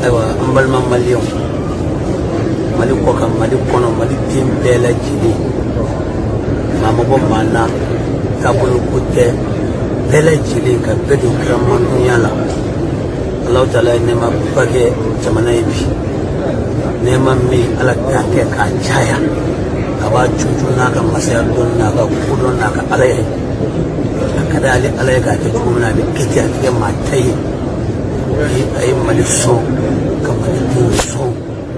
Ayiwa, an balima maliyɛnw, Mali kɔ kan, Mali kɔnɔ, Mali den bɛɛ lajɛlen, maa ma bɔ maa na, taabolo ko tɛ, bɛɛ lajɛlen ka bɛɛ don kira mantonya la. Alahu taala ye nɛɛmaba kɛ jamana ye bi, nɛɛma min Ala k'a kɛ k'a caya, a b'a cucu n'a ka masaya dɔn n'a ka kodɔn n'a ka ala ye. A ka di ale Ala ye k'a kɛ cogo min na, a bɛ kɛ ten, a tɛ kɛ maa ta ye. A ye Mali sɔn ka Malidenw sɔn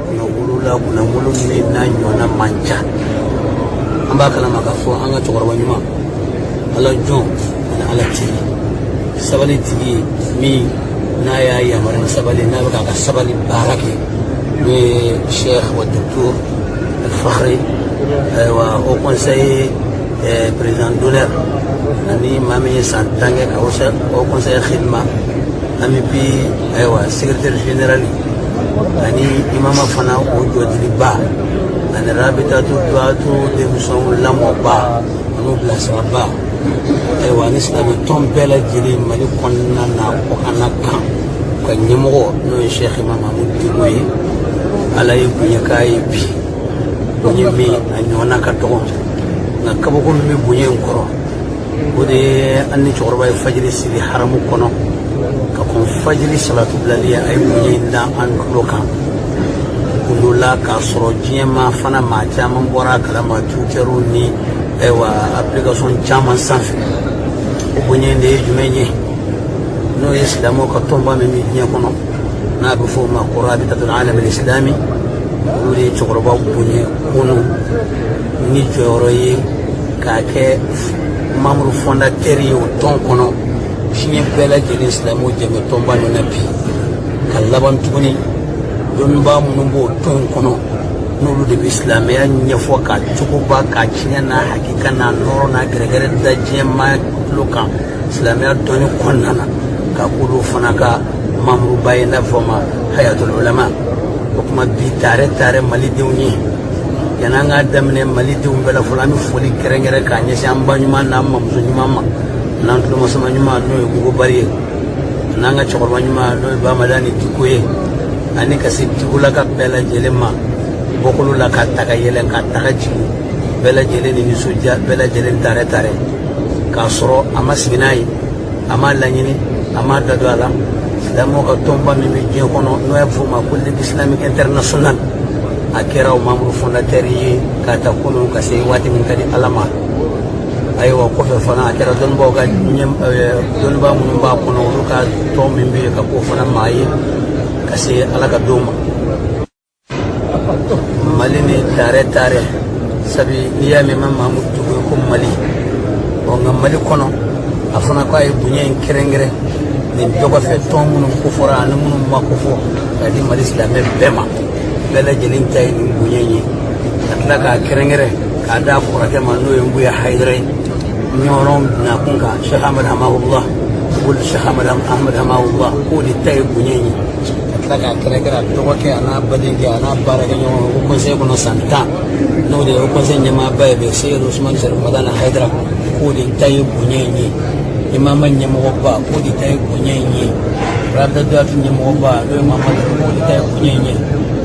kunnawolo la, kunnawolo min n'a ɲɔgɔnna man ca. An b'a kalama k'a fɔ an ka cɛkɔrɔba ɲuman, Ala jɔn ani Ala tigi, sabali tigi min n'a y'a yamaruya ni sabali, n'a bɛ k'a ka sabali baara kɛ, n'o ye Cheikh wa Docteur Al-Fakhri, ayiwa, Haut Conseil président d'honneur, ani maa min ye san 10 kɛ ka Haut Conseil khidma, AMUPI, ayiwa, secrétaire général, ani imama fana o jɔdiliba, ani rabitatu duwatu denmisɛnw lamɔba ani bilasiraba, ayiwa, ni silamɛ tɔn bɛɛ lajɛlen Mali kɔnɔna n'a kɔkanna kan ka ɲɛmɔgɔ, n'o ye Cheikh Imam Mahmoud Dicko ye. Ala ye bonya k'a ye bi, bonya min a ɲɔgɔnna ka dɔgɔ, nka kabako min bɛ bonya in kɔrɔ, o de ye an ni cɛkɔrɔba ye fajiri seli haramu kɔnɔ ka kɔn fajiri salatu bilali ye. A ye bonya in da an tulo kan gundo la, k'a sɔrɔ diɲɛ ma fana maa caman bɔra a kalama Twitter ni, ayiwa, application caman sanfɛ. O bonya in de ye jumɛn ye? N'o ye silamɛw ka tɔnba min bɛ diɲɛ kɔnɔ, n'a bɛ fɔ o ma ko Rabitatul Alam Islami, olu de ye cɛkɔrɔba bonya kunu ni jɔyɔrɔ ye k'a kɛ membre fondateur ye o tɔn kɔnɔ, diɲɛ bɛɛ lajɛlen silamɛw jɛmɛ tɔnba min na bi. Ka laban tuguni, dɔnnibaa minnu b'o tɔn kɔnɔ, n'olu de bɛ silamɛya ɲɛfɔ k'a cogoba, k'a tiɲɛ n'a hakika n'a nɔrɔ n'a gɛrɛgɛrɛ da diɲɛ maa tulo kan silamɛya dɔnni kɔnɔna na, k'a k'olu fana ka membreba ye, n'a fɔ ma Hayatul Ulama. O kuma bi tare tare malidenw ye, yanni an k'a daminɛ malidenw bɛɛ la fɔlɔ, an bɛ foli kɛrɛnkɛrɛn k'a ɲɛsin an ba ɲuman n'an mamuso ɲuman ma, n'an tulomasama ɲuman, n'o ye Gogo Bari ye, n'an ka cɛkɔrɔba ɲuman, n'o ye Bamadani Dicko ye, ani ka se Dickolaka bɛɛ lajɛlen ma, bɔkolo la ka ta ka yɛlɛn ka taga jigin, bɛɛ lajɛlen ni nisɔndiya, bɛɛ lajɛlen tare tare, k'a sɔrɔ a ma sigi n'a ye, a m'a laɲini, a m'a da don a la. Silamɛw ka tɔnba min bɛ diɲɛ kɔnɔ, n'o y'a fɔ o ma ko Ligue islamique internationale, a kɛra o membre fondateur ye k'a ta kunun ka se waati min ka di Ala ma. Ayiwa, kɔfɛ fana, a kɛra dɔnnibaaw ka ɲɛ, dɔnnibaa minnu b'a kɔnɔ, olu ka tɔn min bɛ yen, ka k'o fana maa ye ka se Ala ka don ma. Mali ni tare tare, sabi n'i y'a mɛn ma Mahamudu Dicko ye ko Mali. Ɔ, nka Mali kɔnɔ, a fana ko a ye bonya in kɛrɛnkɛrɛn nin bɛɛ kɔfɛ, tɔn minnu kofɔra ani minnu ma kofɔ, k'a di Mali silamɛ bɛɛ ma, bɛɛ lajɛlen ta ye nin bonya in ye, ka tila k'a kɛrɛnkɛrɛn k'a d'a kɔrɔkɛ ma, n'o ye Nbuya Hayidara ye, ɲɔrɔn nakun kan, Cheikh Ahmad Hamahullah wuli, Cheikh Ahmad Hamahullah, k'o de ta ye bonya in ye, ka tila k'a kɛrɛnkɛrɛn a dɔgɔkɛ a n'a badenkɛ a n'a baarakɛɲɔgɔn Haut Conseil kɔnɔ san 10, n'o de ye Haut Conseil ɲɛmaaba ye bɛ, Seyid Usman Sharif Madani Hayidara, k'o de ta ye bonya in ye. Imama ɲɛmɔgɔba, k'o de ta ye bonya in ye. Rabita Duwatu ɲɛmɔgɔba, n'o ye Mamadu, k'o de ta ye bonya in ye.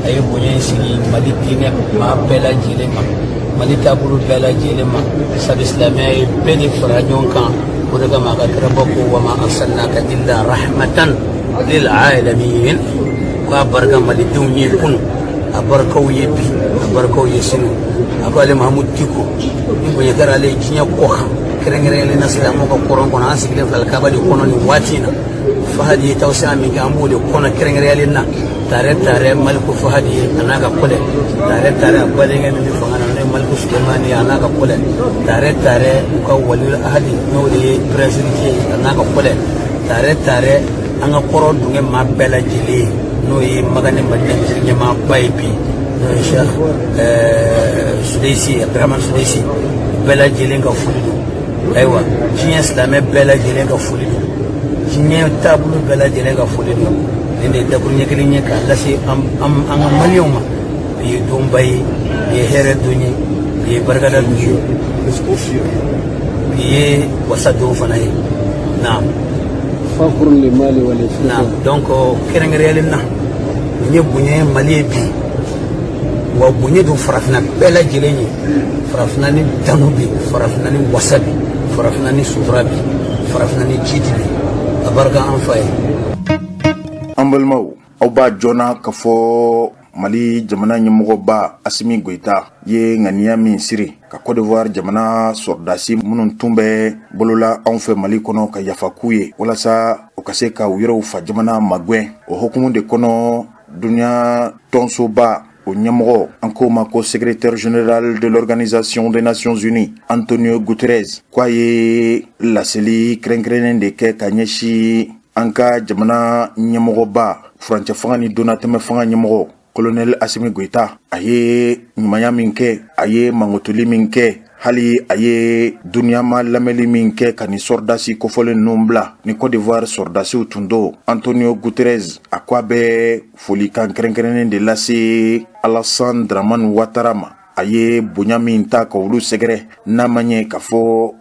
A ye bonya in sigi Mali diinɛ maa bɛɛ lajɛlen ma, Mali taabolo bɛɛ lajɛlen ma, sabu silamɛya ye bɛɛ de fara ɲɔgɔn kan. O de kama a ka kiraba ko: wama arsalnaka illa rahmatan lil alamin. Ko a barika malidenw ye kunu, a barikaw ye bi, a barikaw ye sini. A ko ale Mahamudu Dicko ni bonya kɛra ale diɲɛ kɔ kan, kɛrɛnkɛrɛnyalen na silamɛw ka kɔrɔn kɔnɔ, an sigilen filɛ Alikaba de kɔnɔ nin waati in na. Fahadi ye tawsiya min kɛ, an b'o de kɔnɔ kɛrɛnkɛrɛnyalen na. Tare tare Maliku Fahadi ye a n'a ka kɔlɛ, tare tare a badenkɛ min bɛ fanga na, n'o ye Maliku Sulemani ye, a n'a ka kɔlɛ, tare tare u ka waliyul ahadi, n'o de ye prince ye, a n'a ka kɔlɛ, tare tare an ka kɔrɔ dungɛ maa bɛɛ lajɛlen ye, n'o ye Makan ni Madina misiri ɲɛmaaba ye bi, n'o ye Cheikh Sudesi Abdurahman Sudesi, bɛɛ lajɛlen ka foli don. Ayiwa, diɲɛ silamɛ bɛɛ lajɛlen ka foli don, diɲɛ taabolo bɛɛ lajɛlen ka foli don. Nin de ye dakuruɲɛ kelen ye k'a lase an ka maliyɛnw ma. Bi ye donba ye, bi ye hɛrɛ don ye, bi ye barikada don ye, bi ye wasa don fana ye. Naam. Fakhrun li Mali wa li. Naam, donc kɛrɛnkɛrɛnyalen na, nin ye bonya ye Mali ye bi, wa bonya don farafinna bɛɛ lajɛlen ye. Farafinna ni tanu bi, farafinna ni wasa bi, farafinna ni sutura bi, farafinna ni jidi bi. A barika an fa ye. An balimaw, aw b'a jɔna k'a fɔ Mali jamana ɲɛmɔgɔba Asimi Goyita ye ŋaniya min siri ka Côte d'Ivoire jamana sɔrɔdasi minnu tun bɛ bolola anw fɛ Mali kɔnɔ, ka yafa k'u ye walasa u ka se ka u yɛrɛw fa jamana magɛn. O hukumu de kɔnɔ, dunya tɔnsoba o ɲɛmɔgɔ, an k'o ma ko secrétaire général de l'Organisation des Nations Unies, Antonio Guterres, k'a ye laseli kɛrɛnkɛrɛnnen de kɛ ka ɲɛsin an ka jamana ɲɛmɔgɔba, furancɛ fanga ni donnatɛmɛ fanga ɲɛmɔgɔ, colonel Asimi Goyita. A ye ɲumanya min kɛ, a ye mankutuli min kɛ, hali a ye duniyama lamɛnli min kɛ ka nin sɔrɔdasi kofɔlen ninnu bila ni Côte d'Ivoire sɔrɔdasiw tun don, Antonio Guterres a ko a bɛ folikan kɛrɛnkɛrɛnnen de lase Alassane Dramane Ouattara ma, a ye bonya min ta ka olu sɛgɛrɛ, n'a ma ɲɛ k'a fɔ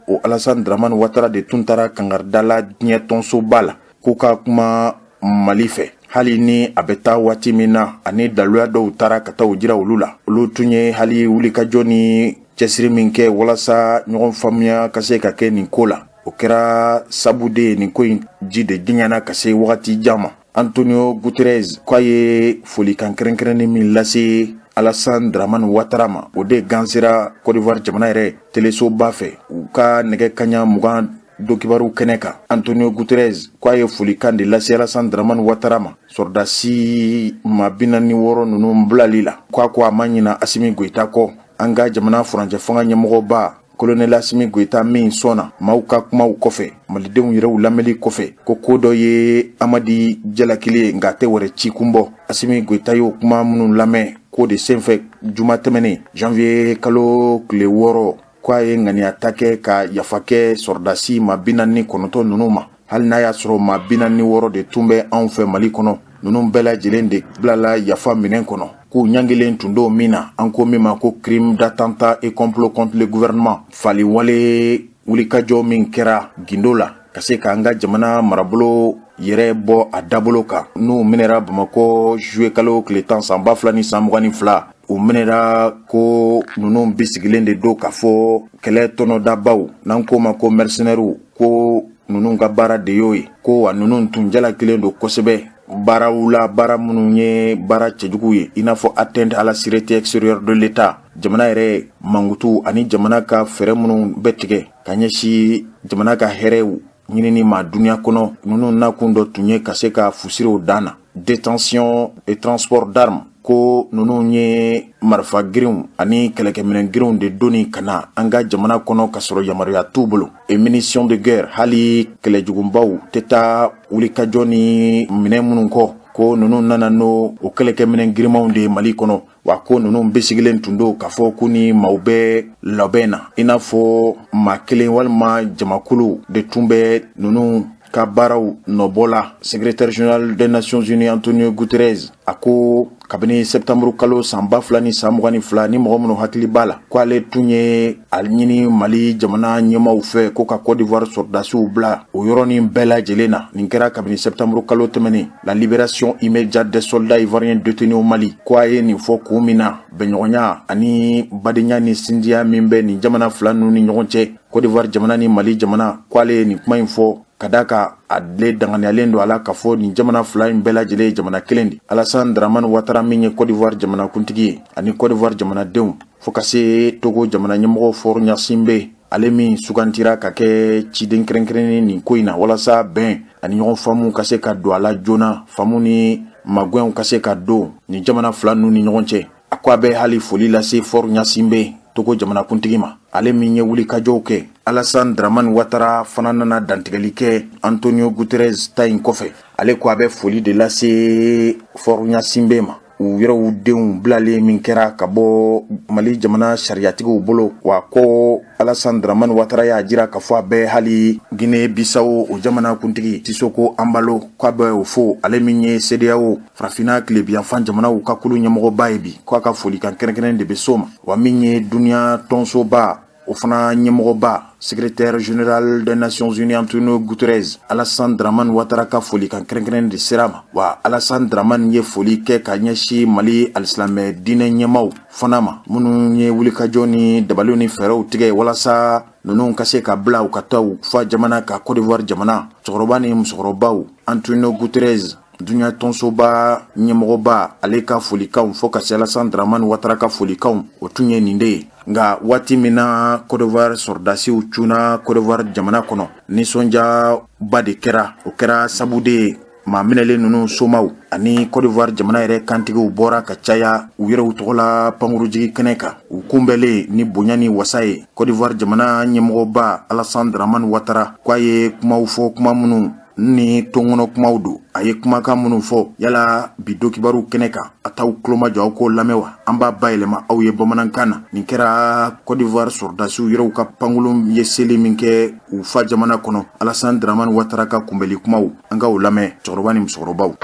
o Alassane Dramane Ouattara de tun taara kangarida la diɲɛ tɔnsoba la k'u ka kuma Mali fɛ. Hali ni a bɛ taa waati min na, ani daluya dɔw taara ka taa u jira olu la, olu tun ye hali wulikajɔ ni cɛsiri min kɛ walasa ɲɔgɔn faamuya ka se ka kɛ nin ko la, o kɛra sabu de ye nin ko in ji de janyana ka se wagati jan ma. Antonio Guterres k'a ye folikan kɛrɛnkɛrɛnnen min lase Alassane Dramane Ouattara ma, o de gansera Côte d'Ivoire jamana yɛrɛ telesoba fɛ, u ka nɛgɛ kaɲa 20 donkibaru kɛnɛ kan. Antonio Guterres k'a ye folikan de lase Alassane Dramane Ouattara ma sɔrɔdasi maa 46 ninnu bilali la. K'a ko a ma ɲina Asimi Goyita kɔ, an ka jamana furancɛ fanga ɲɛmɔgɔba, colonel Asimi Goyita, min sɔnna maaw ka kumaw kɔfɛ, malidenw yɛrɛw lamɛnli kɔfɛ, ko ko dɔ ye Amadi jalakili ye, nka a tɛ wɛrɛ ci kun bɔ. Asimi Goyita y'o kuma minnu lamɛn k'o de senfɛ juma tɛmɛnen, janvier kalo tile 6, k'a ye ŋaniya ta kɛ ka yafa kɛ sɔrɔdasi maa 49 ninnu ma, hali n'a y'a sɔrɔ maa 46 de tun bɛ anw fɛ Mali kɔnɔ. Ninnu bɛɛ lajɛlen de bilala yafa minɛn kɔnɔ, k'u ɲangilen tun don min na, an ko min ma ko crime d'attentat et complot contre le gouvernement, fali wale wulikajɔ min kɛra gindo la ka se k'an ka jamana marabolo yɛrɛ bɔ a dabolo kan. N'u minɛra Bamakɔ juillet kalo tile 10 san 2022, u minɛra ko ninnu bisigilen de don k'a fɔ kɛlɛ tɔnɔdabaw, n'an k'o ma ko mercenaires, ko ninnu ka baara de y'o ye, ko wa ninnu tun jalakilen don kosɛbɛ baaraw la, baara minnu ye baara cɛjugu ye, i n'a fɔ atteinte à la sûreté extérieure de l'État, jamana yɛrɛ mankutu ani jamana ka fɛɛrɛ minnu bɛ tigɛ ka ɲɛsin jamana ka hɛrɛw ɲinini ma duniya kɔnɔ. Ninnu nakun dɔ tun ye ka se ka fusiriw dan na, détention et transport d'armes, ko ninnu ye marifa girinw ani kɛlɛkɛminɛn girinw de donni ka na an ka jamana kɔnɔ ka sɔrɔ yamaruya t'u bolo, et munitions de guerre, hali kɛlɛjugubaw tɛ taa wulikajɔ ni minɛn minnu kɔ, ko ninnu nana n'o o kɛlɛkɛminɛn girinmanw de ye Mali kɔnɔ. Wa ko ninnu bisigilen tun don k'a fɔ ko ni maaw bɛ labɛn na, i n'a fɔ maa kelen walima jamakulu de tun bɛ ninnu ka baaraw nɔbɔ la. Secrétaire général des Nations Unies Antonio Guterres a ko kabini septembre kalo san 2022, ni mɔgɔ minnu hakili b'a la, ko ale tun ye a ɲini Mali jamana ɲɛmaw fɛ ko ka Côte d'Ivoire sɔrɔdasiw bila o yɔrɔnin bɛɛ lajɛlen na. Nin kɛra kabini septembre kalo tɛmɛnen, la libération immédiate des soldats ivoiriens détenus au Mali. Ko a ye nin fɔ kun min na, bɛnɲɔgɔnya ani badenya ni sinjiya min bɛ nin jamana fila ninnu ni ɲɔgɔn cɛ, Côte d'Ivoire jamana ni Mali jamana, ko ale ye nin kuma in fɔ ka da ka ale danganiyalen don a la k'a fɔ nin jamana fila in bɛɛ lajɛlen ye jamana kelen de. Alassane Dramane Ouattara min ye Côte d'Ivoire jamanakuntigi ye, ani Côte d'Ivoire jamanadenw, fo ka se Togo jamana ɲɛmɔgɔ Faure Gnassingbé, ale min sugantira ka kɛ ciden kɛrɛnkɛrɛnnen nin ko in na walasa bɛn ani ɲɔgɔn faamu ka se ka don a la joona, faamu ni magwɛnw ka se ka don nin jamana fila ninnu ni ɲɔgɔn cɛ. A ko a bɛ hali foli lase Faure Gnassingbé Togo jamanakuntigi ma, ale min ye wulikajɔw kɛ. Alassane Dramane Ouattara fana nana dantigɛli kɛ Antonio Guterres ta in kɔfɛ. Ale ko a bɛ foli de lase Faure Gnassingbé ma, u yɛrɛw denw bilalen min kɛra ka bɔ Mali jamana sariyatigiw bolo. Wa ko Alassane Dramane Ouattara y'a jira k'a fɔ a bɛ hali Guinée Bissau o jamana kuntigi Sissoco Embaló, k'a bɛ o fo, ale min ye CEDEAO farafinna tilebiyanfan jamanaw ka kulu ɲɛmɔgɔba ye bi, k'a ka folikan kɛrɛnkɛrɛn de bɛ s'o ma. Wa min ye duniya tɔnsoba o fana ɲɛmɔgɔba, secrétaire général des Nations Unies Antonio Guterres, Alassane Dramane Ouattara ka folikan kɛrɛnkɛrɛn de sera ma. Wa Alassane Dramane ye foli kɛ ka ɲɛsin Mali alisilamɛ diinɛ ɲɛmaw fana ma, minnu ye wulikajɔ ni dabaliw ni fɛɛrɛw tigɛ walasa ninnu ka se ka bila u ka taa u fa jamana ka Côte d'Ivoire jamana cɛkɔrɔba ni musokɔrɔbaw. Antonio Guterres, dunya tɔnsoba ɲɛmɔgɔba, ale ka folikanw fo ka se Alassane Dramane Ouattara ka folikanw, o tun ye nin de ye. Nka waati min na Côte d'Ivoire sɔrɔdasiw cunna Côte d'Ivoire jamana kɔnɔ, nisɔndiyaba de kɛra. O kɛra sabu de ye maa minɛlen ninnu somaw ani Côte d'Ivoire jamana yɛrɛ kantigiw bɔra ka caya u yɛrɛw tɔgɔ la pankurujigi kɛnɛ kan, u kunbɛnlen ni bonya ni wasa ye. Côte d'Ivoire jamana ɲɛmɔgɔba Alassane Dramane Ouattara k'a ye kumaw fɔ, kuma minnu ni tɔnkɔnɔ kumaw don. A ye kumakan minnu fɔ yala bi donkibaru kɛnɛ kan, a t'aw tulomajɔ aw k'o lamɛn wa an b'a bayɛlɛma aw ye bamanankan na. Nin kɛra Côte d'Ivoire sɔrɔdasiw yɛrɛw ka pankurun ye seli min kɛ u fa jamana kɔnɔ, Alassane Dramane Ouattara ka kunbɛli kumaw, an ka o lamɛn, cɛkɔrɔba ni musokɔrɔbaw.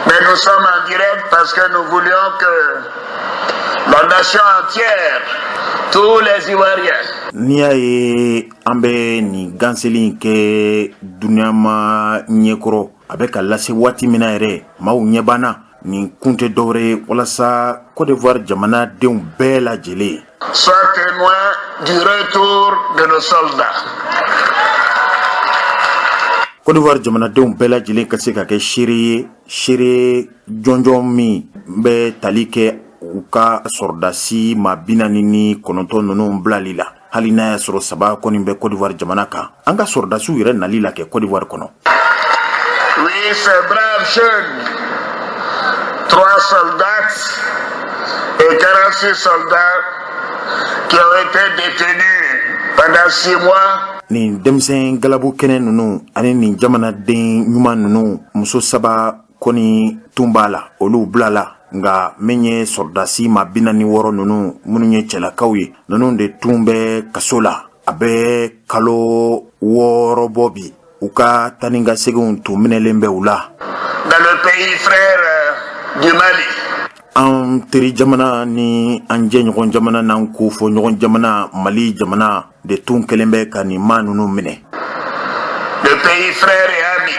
Mais nous sommes en direct parce que nous voulions que la nation entière, tous les Ivoiriens, N'i y'a ye an bɛ nin ganseli in kɛ duniyama ɲɛkɔrɔ, a bɛ ka lase waati min na yɛrɛ maaw ɲɛ banna, nin kun tɛ dɔwɛrɛ ye walasa Côte d'Ivoire jamanadenw bɛɛ lajɛlen soient témoins du retour de nos soldats. Côte d'Ivoire jamanadenw bɛɛ lajɛlen ka se ka kɛ seere ye, seere jɔnjɔn min bɛ tali kɛ u ka sɔrɔdasi maa 49 ninnu bilali la, hali n'a y'a sɔrɔ saba kɔni bɛ Côte d'Ivoire jamana kan, an ka sɔrɔdasiw yɛrɛ nali la kɛ Côte d'Ivoire kɔnɔ. Oui, ces braves jeunes, trois soldats et 46 soldats qui ont été détenus pendant 6 mois. Nin denmisɛn galabu kɛnɛ ninnu ani nin jamanaden ɲuman ninnu, muso saba kɔni tun b'a la, olu bilala. Nka min ye sɔrɔdasi maa 46 ninnu, minnu ye cɛlakaw ye, ninnu de tun bɛ kaso la a bɛ kalo 6 bɔ bi, u ka taa ni ka seginw tun minɛlen bɛ u la. Dans le pays frère du Mali. An teri jamana ni an jɛɲɔgɔn jamana n'an ko fɔ ɲɔgɔn jamana Mali jamana de tun kɛlen bɛ ka nin maa ninnu minɛ. Le pays frère et ami.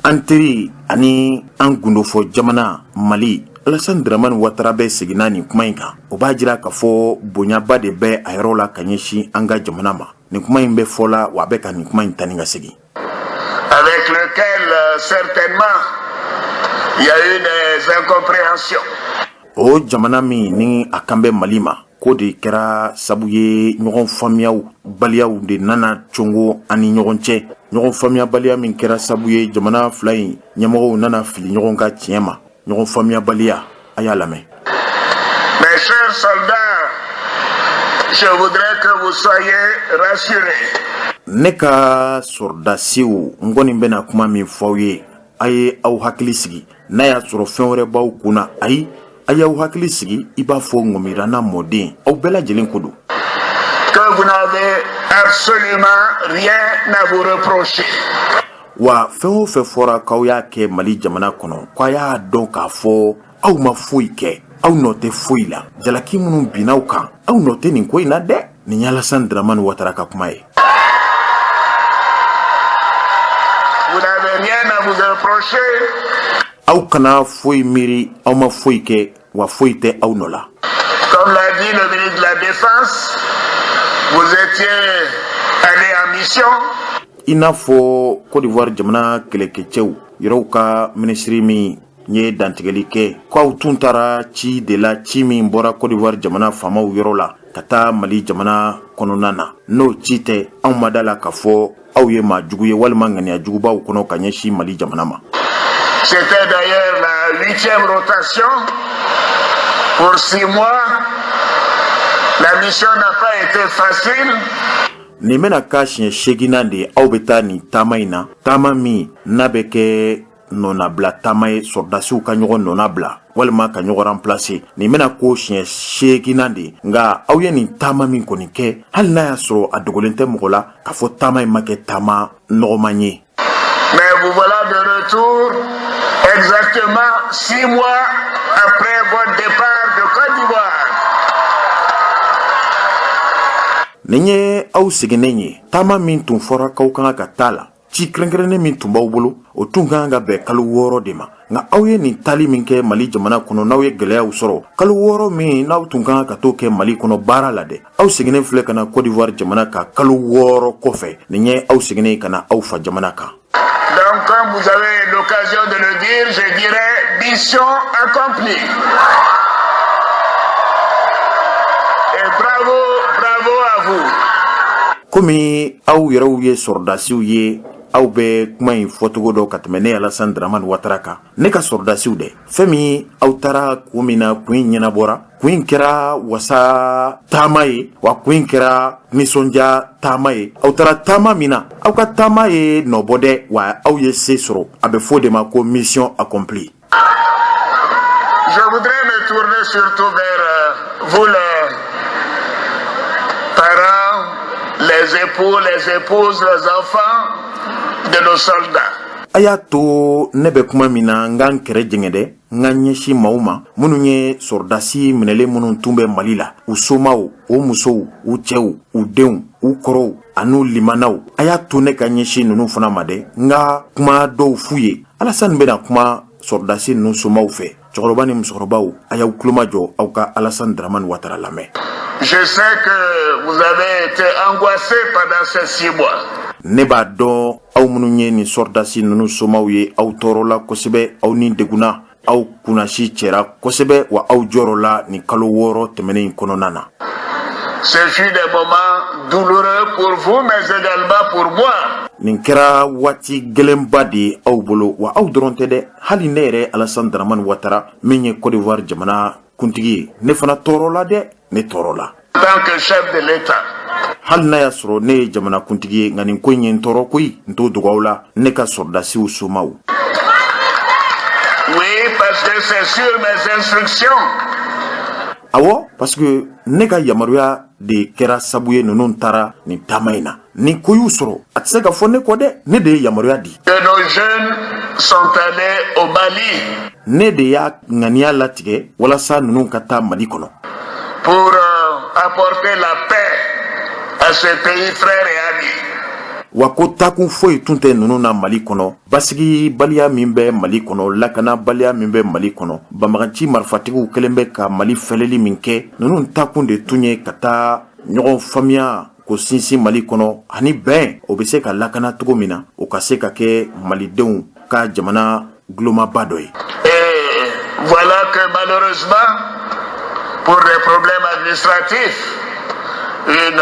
An teri ani an gundofɔ jamana Mali. Alassane Dramane Ouattara bɛ seginna nin kuma in kan, o b'a jira k'a fɔ bonyaba de bɛ a yɔrɔ la ka ɲɛsin an ka jamana ma. Nin kuma in bɛ fɔla wa a bɛ ka nin kuma in ta ni ka segin. Avec lequel, certainement, il y a eu des incompréhensions. O jamana min ni a kan bɛ Mali ma, k'o de kɛra sabu ye ɲɔgɔn faamuyaw baliyaw de nana congo an ni ɲɔgɔn cɛ, ɲɔgɔn faamuyabaliya min kɛra sabu ye jamana fila in ɲɛmɔgɔw nana fili ɲɔgɔn ka tiɲɛ ma. Ɲɔgɔn faamuyabaliya, a y'a lamɛn. Mes chers soldats, je voudrais que vous soyez rassurés. Ne ka sɔrɔdasiw, n kɔni bɛna kuma min fɔ aw ye, a ye aw hakili sigi. N'a y'a sɔrɔ fɛn wɛrɛ b'aw kun na, ayi, a y'aw hakili sigi. I b'a fɔ ŋɔmiranna mɔden, aw bɛɛ lajɛlen ko don. Que vous n'avez absolument rien à vous reprocher. Wa fɛn o fɛn fɔra k'aw y'a kɛ Mali jamana kɔnɔ, k'a y'a dɔn k'a fɔ aw ma foyi kɛ, aw nɔ tɛ foyi la. Jalaki minnu binna aw kan, aw nɔ tɛ nin ko in na dɛ. Nin ye Alassane Dramane Ouattara ka kuma ye. Vous n'avez rien à vous reprocher. Aw kana foyi miiri, aw ma foyi kɛ, wa foyi tɛ aw nɔ la. Comme l'a dit le ministre de la Défense, vous étiez allé en mission. I n'a fɔ Côte d'Ivoire jamana kɛlɛkɛcɛw yɛrɛw ka minisiri min ye dantigɛli kɛ k'aw tun taara ci de la, ci min bɔra Côte d'Ivoire jamana faamaw yɔrɔ la ka taa Mali jamana kɔnɔna na, n'o ci tɛ, anw ma da la k'a fɔ aw ye maa jugu ye walima ŋaniya jugu b'aw kɔnɔ ka ɲɛsin Mali jamana ma. C'était d'ailleurs la huitième rotation pour 6 mois. La mission n'a pas été facile. Nin bɛna k'a siɲɛ seeginnan de ye aw bɛ taa nin taama in na, taama min n'a bɛ kɛ nɔnabila taama ye, sɔrɔdasiw ka ɲɔgɔn nɔnabila walima ka ɲɔgɔn remplacer. Nin bɛna k'o siɲɛ seeginnan de ye. Nka aw ye nin taama min kɔni kɛ, hali n'a y'a sɔrɔ a dogolen tɛ mɔgɔ la k'a fɔ taama in ma kɛ taama nɔgɔman ye. Mais vous voilà de retour exactement 6 mois après votre départ de Côte d'Ivoire. Nin ye aw seginnen ye. Taama min tun fɔra k'aw ka kan ka taa la, ci kɛrɛnkɛrɛnnen min tun b'aw bolo, o tun ka kan ka bɛn kalo 6 de ma. Nka aw ye nin taali min kɛ Mali jamana kɔnɔ, n'aw ye gɛlɛyaw sɔrɔ, kalo 6 min n'aw tun ka kan ka t'o kɛ Mali kɔnɔ baara la dɛ, aw seginnen filɛ ka na Côte d'Ivoire jamana kan kalo 6 kɔfɛ. Nin ye aw seginnen ka na aw fa jamana kan. Donc, comme vous avez l'occasion de le dire, je dirais mission accomplie. Et bravo, bravo à vous. Komi aw yɛrɛw ye sɔrɔdasiw ye, aw bɛ kuma in fɔcogo dɔn ka tɛmɛ ne Alassane Dramane Ouattara kan. Ne ka sɔrɔdasiw dɛ, fɛn min aw taara kun min na, kun in ɲɛnabɔra. Kun in kɛra wasa taama ye, wa kun in kɛra nisɔndiya taama ye. Aw taara taama min na, aw ka taama ye nɔbɔ dɛ, wa aw ye se sɔrɔ. A bɛ fɔ o de ma ko mission accomplie. Je voudrais me tourner surtout vers vous les parents, les époux, les épouses, les enfants de nos soldats. A y'a to ne bɛ kuma min na, n ka n kɛrɛ jɛngɛ dɛ, n ka ɲɛsin maaw ma minnu ye sɔrɔdasi minɛlen minnu tun bɛ Mali la, u somaw, u musow, u cɛw, u denw, u kɔrɔw an'u limanaw. A y'a to ne ka ɲɛsin ninnu fana ma dɛ, n ka kuma dɔw f'u ye. Alasani bɛna kuma sɔrɔdasi ninnu somaw fɛ. Cɛkɔrɔba ni musokɔrɔbaw, a y'aw tulomajɔ, aw ka Alasani Dramani Watara lamɛn. Je sais que vous avez été angoissés pendant ces 6 mois. Ne b'a dɔn, aw minnu ye nin sɔrɔdasi ninnu somaw ye, aw tɔɔrɔla kosɛbɛ, aw ni degunna, aw kunnasi cɛra kosɛbɛ, wa aw jɔrɔla nin kalo 6 tɛmɛnen in kɔnɔna na. Ce fut des moments douloureux pour vous, mais également pour moi. Nin kɛra waati gɛlɛnba de ye aw bolo, wa aw dɔrɔn tɛ dɛ, hali ne yɛrɛ Alassane Dramane Ouattara min ye Côte d'Ivoire jamana kuntigi ye, ne fana tɔɔrɔla dɛ, ne tɔɔrɔla. En tant que chef de l'État. Hali n'a y'a sɔrɔ ne ye jamana kuntigi ye, nka nin ko in ye n tɔɔrɔ koyi. N t'o dogo aw la, ne ka sɔrɔdasiw somaw. Oui, parce que c'est sur mes instructions Awɔ, parce que ne ka yamaruya de kɛra sabu ye ninnu taara nin taama in na. Ni ko y'u sɔrɔ, a tɛ se ka fɔ ne kɔ dɛ, ne de ye yamaruya di. que nos jeunes sont allés au Mali Ne de y'a ŋaniya latigɛ walasa ninnu ka taa Mali kɔnɔ pour apporter la paix à ce pays frère et ami. Wa ko taakun foyi tun tɛ ninnu na Mali kɔnɔ, basigibaliya min bɛ Mali kɔnɔ, lakanabaliya min bɛ Mali kɔnɔ, banbaganci marifatigiw kɛlen bɛ ka Mali fɛlɛli min kɛ, ninnu taakun de tun ye ka taa ɲɔgɔn faamuya ko sinsin Mali kɔnɔ ani bɛn, o bɛ se ka lakana cogo min na, o ka se ka kɛ malidenw ka jamana gulomaba dɔ ye. Et voilà que malheureusement, pour des problèmes administratifs, une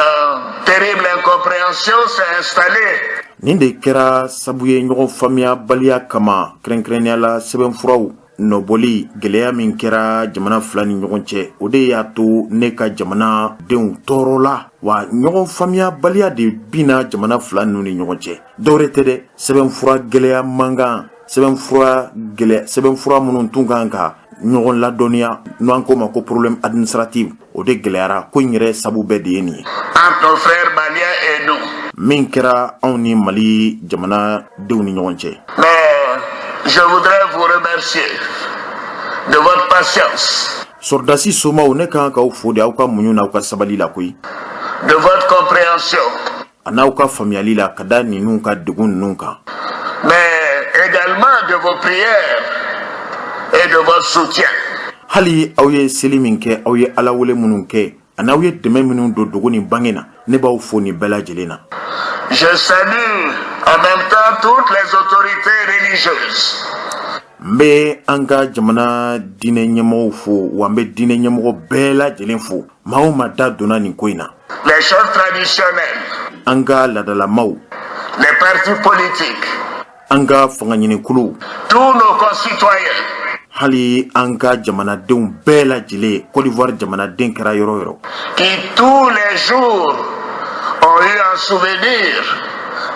terrible incompréhension s'est installée. Nin de kɛra sabu ye, ɲɔgɔn faamuyabaliya kama, kɛrɛnkɛrɛnnenya la sɛbɛnfuraw nɔbɔli gɛlɛya min kɛra jamana fila ni ɲɔgɔn cɛ, o de y'a to ne ka jamana denw tɔɔrɔ la. Wa ɲɔgɔn faamuyabaliya de binna jamana fila ninnu ni ɲɔgɔn cɛ. Dɔwɛrɛ tɛ dɛ, sɛbɛnfura gɛlɛya mankan, sɛbɛnfura gɛlɛya, sɛbɛnfura minnu tun kan ka ɲɔgɔn ladɔnniya, n'an k'o ma ko problème administratif, o de gɛlɛyara. Ko in yɛrɛ sabu bɛɛ de ye nin ye entre nos frères maliens et nous. min kɛra anw ni Mali jamana denw ni ɲɔgɔn cɛ. Mais je voudrais vous remercier de votre patience, Sɔrɔdasi somaw, ne kan k'aw fo de aw ka muɲu n'aw ka sabali la koyi, de votre compréhension, a n'aw ka faamuyali la ka da ninnu ka degun ninnu kan, mais également de vos prières et de votre soutien. Hali aw ye seli min kɛ, aw ye Ala wele minnu kɛ, ani aw ye dɛmɛ minnu don dogo ni bange na, ne b'aw fo nin bɛɛ lajɛlen na. Je salue en même temps toutes les autorités religieuses, N bɛ an ka jamana diinɛ ɲɛmɔgɔw fo, wa n bɛ diinɛ ɲɛmɔgɔ bɛɛ lajɛlen fo, maa o maa da donna nin ko in na, les chefs traditionnels, an ka ladalamaw, Les partis politiques. An ka fangaɲinikuluw. Tous nos concitoyens. Hali an ka jamanadenw bɛɛ lajɛlen, Côte d'Ivoire jamanaden kɛra yɔrɔ o yɔrɔ. Qui tous les jours ont eu en souvenir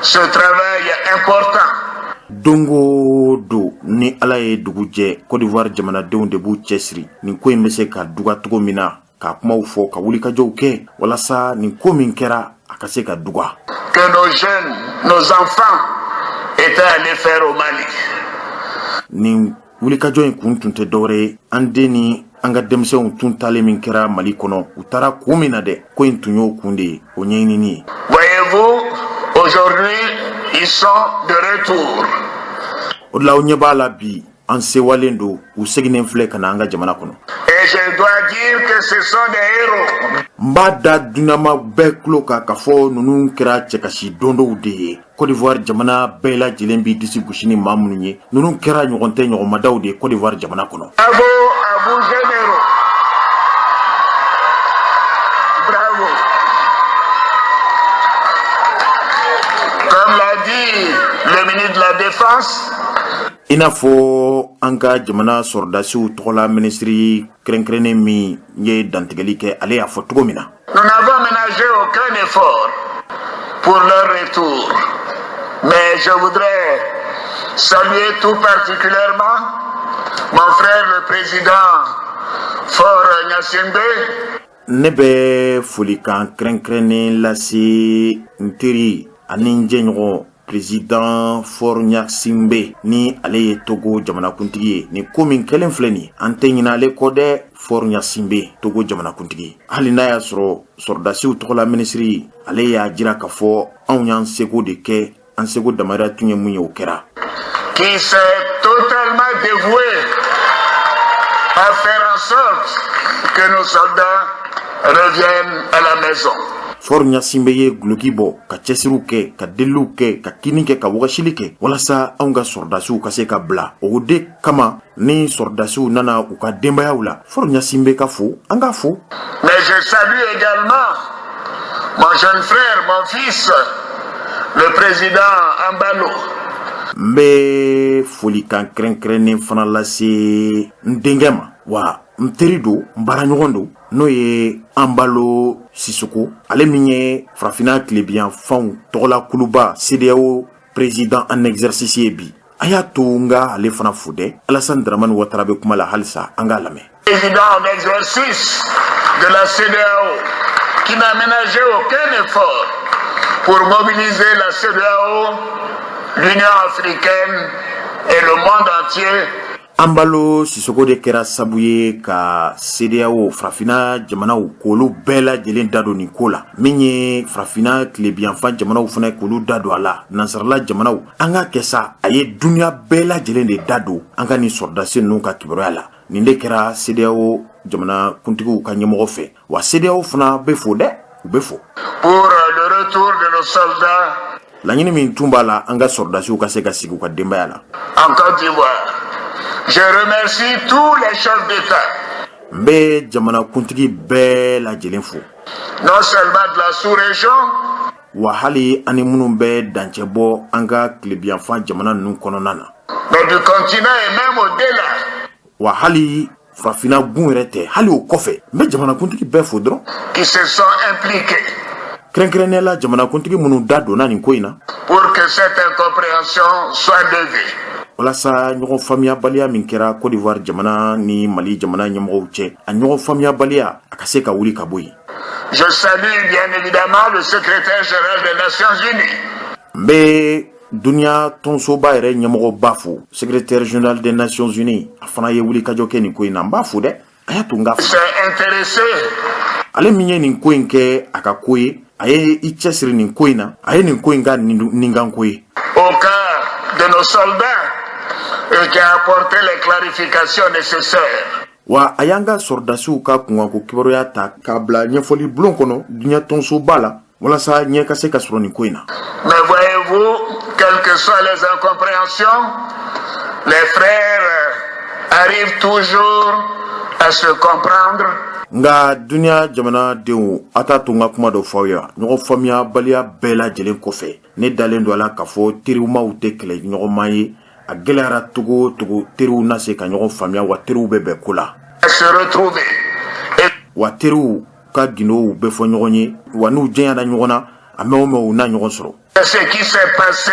ce travail important. Don o don ni Ala ye dugu jɛ, Côte d'Ivoire jamanadenw de b'u cɛsiri nin ko in bɛ se ka duga cogo min na, ka kumaw fɔ, ka wulikajɔw kɛ walasa nin ko min kɛra, a ka se ka duga. Que nos jeunes, nos enfants étaient allés faire au Mali. Nin wulikajɔ in kun tun tɛ dɔwɛrɛ ye, an den ni an ka denmisɛnw tun talen min kɛra Mali kɔnɔ, u taara kun min na dɛ, ko in tun y'o kun de ye, o ɲɛɲinini ye. Voyez-vous, aujourd'hui, ils sont de retour. O de la, aw ɲɛ b'a la bi, an sewalen don, u seginnen filɛ ka na an ka jamana kɔnɔ. Et je dois dire que ce sont des héros. N b'a da dunama bɛɛ tulo kan k'a fɔ ninnu kɛra cɛkasi don dɔw de ye. Côte d'Ivoire jamana bɛɛ lajɛlen b'i disi gosi ni maa minnu ye, ninnu kɛra ɲɔgɔn tɛ ɲɔgɔnmadaw de ye Côte d'Ivoire jamana kɔnɔ. Bravo à vous, généraux. Bravo. Comme l'a dit le ministre de la Défense, i n'a fɔ an ka jamana sɔrɔdasiw tɔgɔla minisiri kɛrɛnkɛrɛnnen min ye dantigɛli kɛ, ale y'a fɔ cogo min na, nous n'avons ménagé aucun effort pour leur retour. Mais je voudrais saluer tout particulièrement mon frère le président Faure Gnassingbé, ne bɛ folikan kɛrɛnkɛrɛnnen lase n teri ani n jɛɲɔgɔn président Faure Gnassingbé, ni ale ye Togo jamanakuntigi ye. Nin ko min kɛlen filɛ nin, an tɛ ɲinɛ ale kɔ dɛ, Faure Gnassingbé, Togo jamanakuntigi. Hali n'a y'a sɔrɔ sɔrɔdasiw tɔgɔla minisiri, ale y'a jira k'a fɔ anw y'an seko de kɛ, an seko damayira tun ye mun ye, o kɛra. qui s'est totalement dévoué à faire en sorte que nos soldats reviennent à la maison. Faure Gnassingbé ye guloki bɔ ka cɛsiriw kɛ, ka deliliw kɛ, ka kini kɛ, ka wɔgɔsili kɛ walasa anw ka sɔrɔdasiw ka se ka bila. O de kama ni sɔrɔdasiw nana u ka denbayaw la, Faure Gnassingbé ka fo, an k'a fo. Mais je salue également mon jeune frère, mon fils, le président Embalo. N bɛ folikan kɛrɛnkɛrɛnnen fana lase n denkɛ ma, wa n teri don, n baaraɲɔgɔn don, n'o ye Embalo Sissoco, ale min ye Farafinna tilebiyanfanw tɔgɔla kuluba CEDEAO président en exercice ye bi. A y'a to n ka ale fana fo dɛ. Alassane Dramane Ouattara bɛ kuma la halisa, an k'a lamɛn. Président en exercice de la CEDEAO, qui n'a ménagé aucun effort pour mobiliser la CEDEAO, l'Union africaine et le monde entier. Embalo Sissoco de kɛra sabu ye ka CEDEAO, Farafinna jamanaw, k'olu bɛɛ lajɛlen da don nin ko la, min ye Farafinna tilebiyanfan jamanaw fana, k'olu da don a la, nansarala jamanaw, an ka kɛ sa, a ye duniɲa bɛɛ lajɛlen de da don an ka nin sɔrɔdasi ninnu ka kibaruya la. Nin de kɛra CEDEAO jamana kuntigiw ka ɲɛmɔgɔ fɛ, wa CEDEAO fana bɛ fo dɛ, u bɛ fo. Pour le retour de nos soldats Laɲini min tun b'a la, an ka sɔrɔdasiw ka se ka sigi u ka denbaya la en Côte d'Ivoire. Je remercie tous les chefs d'État, n bɛ jamanakuntigi bɛɛ lajɛlen fo, non seulement de la sous-région, wa hali ani minnu bɛ dancɛ bɔ an ka tilebiyanfan jamana ninnu kɔnɔna na, mais du continent et même au-delà, wa hali Farafinna gun yɛrɛ tɛ, hali o kɔfɛ, n bɛ jamanakuntigi bɛɛ fo dɔrɔn, qui se sont impliqués kɛrɛnkɛrɛnnenya la jamanakuntigi minnu da donna nin ko in na pour que cette incompréhension soit levée. walasa ɲɔgɔn faamuyabaliya min kɛra Côte d'Ivoire jamana ni Mali jamana ɲɛmɔgɔw cɛ, a ɲɔgɔn faamuyabaliya, a ka se ka wuli ka bɔ yen. Je salue bien évidemment le secrétaire général des Nations Unies, N bɛ duniya tɔnsoba yɛrɛ ɲɛmɔgɔba fo, secrétaire général des Nations Unies, a fana ye wulikajɔ kɛ nin ko in na. N b'a fo dɛ, a y'a to n k'a fo. S'est intéressé Ale min ye nin ko in kɛ a ka ko ye, a ye i cɛsiri nin ko in na, a ye nin ko in ka ninkanko ye au cas de nos soldats et qui a apporté les clarifications nécessaires. Wa a y'an ka sɔrɔdasiw ka kunkanko kibaruya ta k'a bila ɲɛfɔli bulon kɔnɔ diɲɛ tɔnsoba la, walasa ɲɛ ka se ka sɔrɔ nin ko in na. Mais voyez-vous, quelles que soient les incompréhensions, les frères arrivent toujours à se comprendre. Nka duniya jamanadenw, a t'a to n ka kuma dɔ fɔ aw ye, ɲɔgɔn faamuyabaliya bɛɛ lajɛlen kɔfɛ, ne dalen don a la k'a fɔ terimaw tɛ kɛlɛ ɲɔgɔnma ye. A gɛlɛyara cogo o cogo, teriw na se ka ɲɔgɔn faamuya, wa teriw bɛ bɛn ko la, wa teriw ka gindow bɛ fɔ ɲɔgɔn ye, wa n'u janyara ɲɔgɔn na, a mɛn o mɛn, u na ɲɔgɔn sɔrɔ. Ce qui s'est passé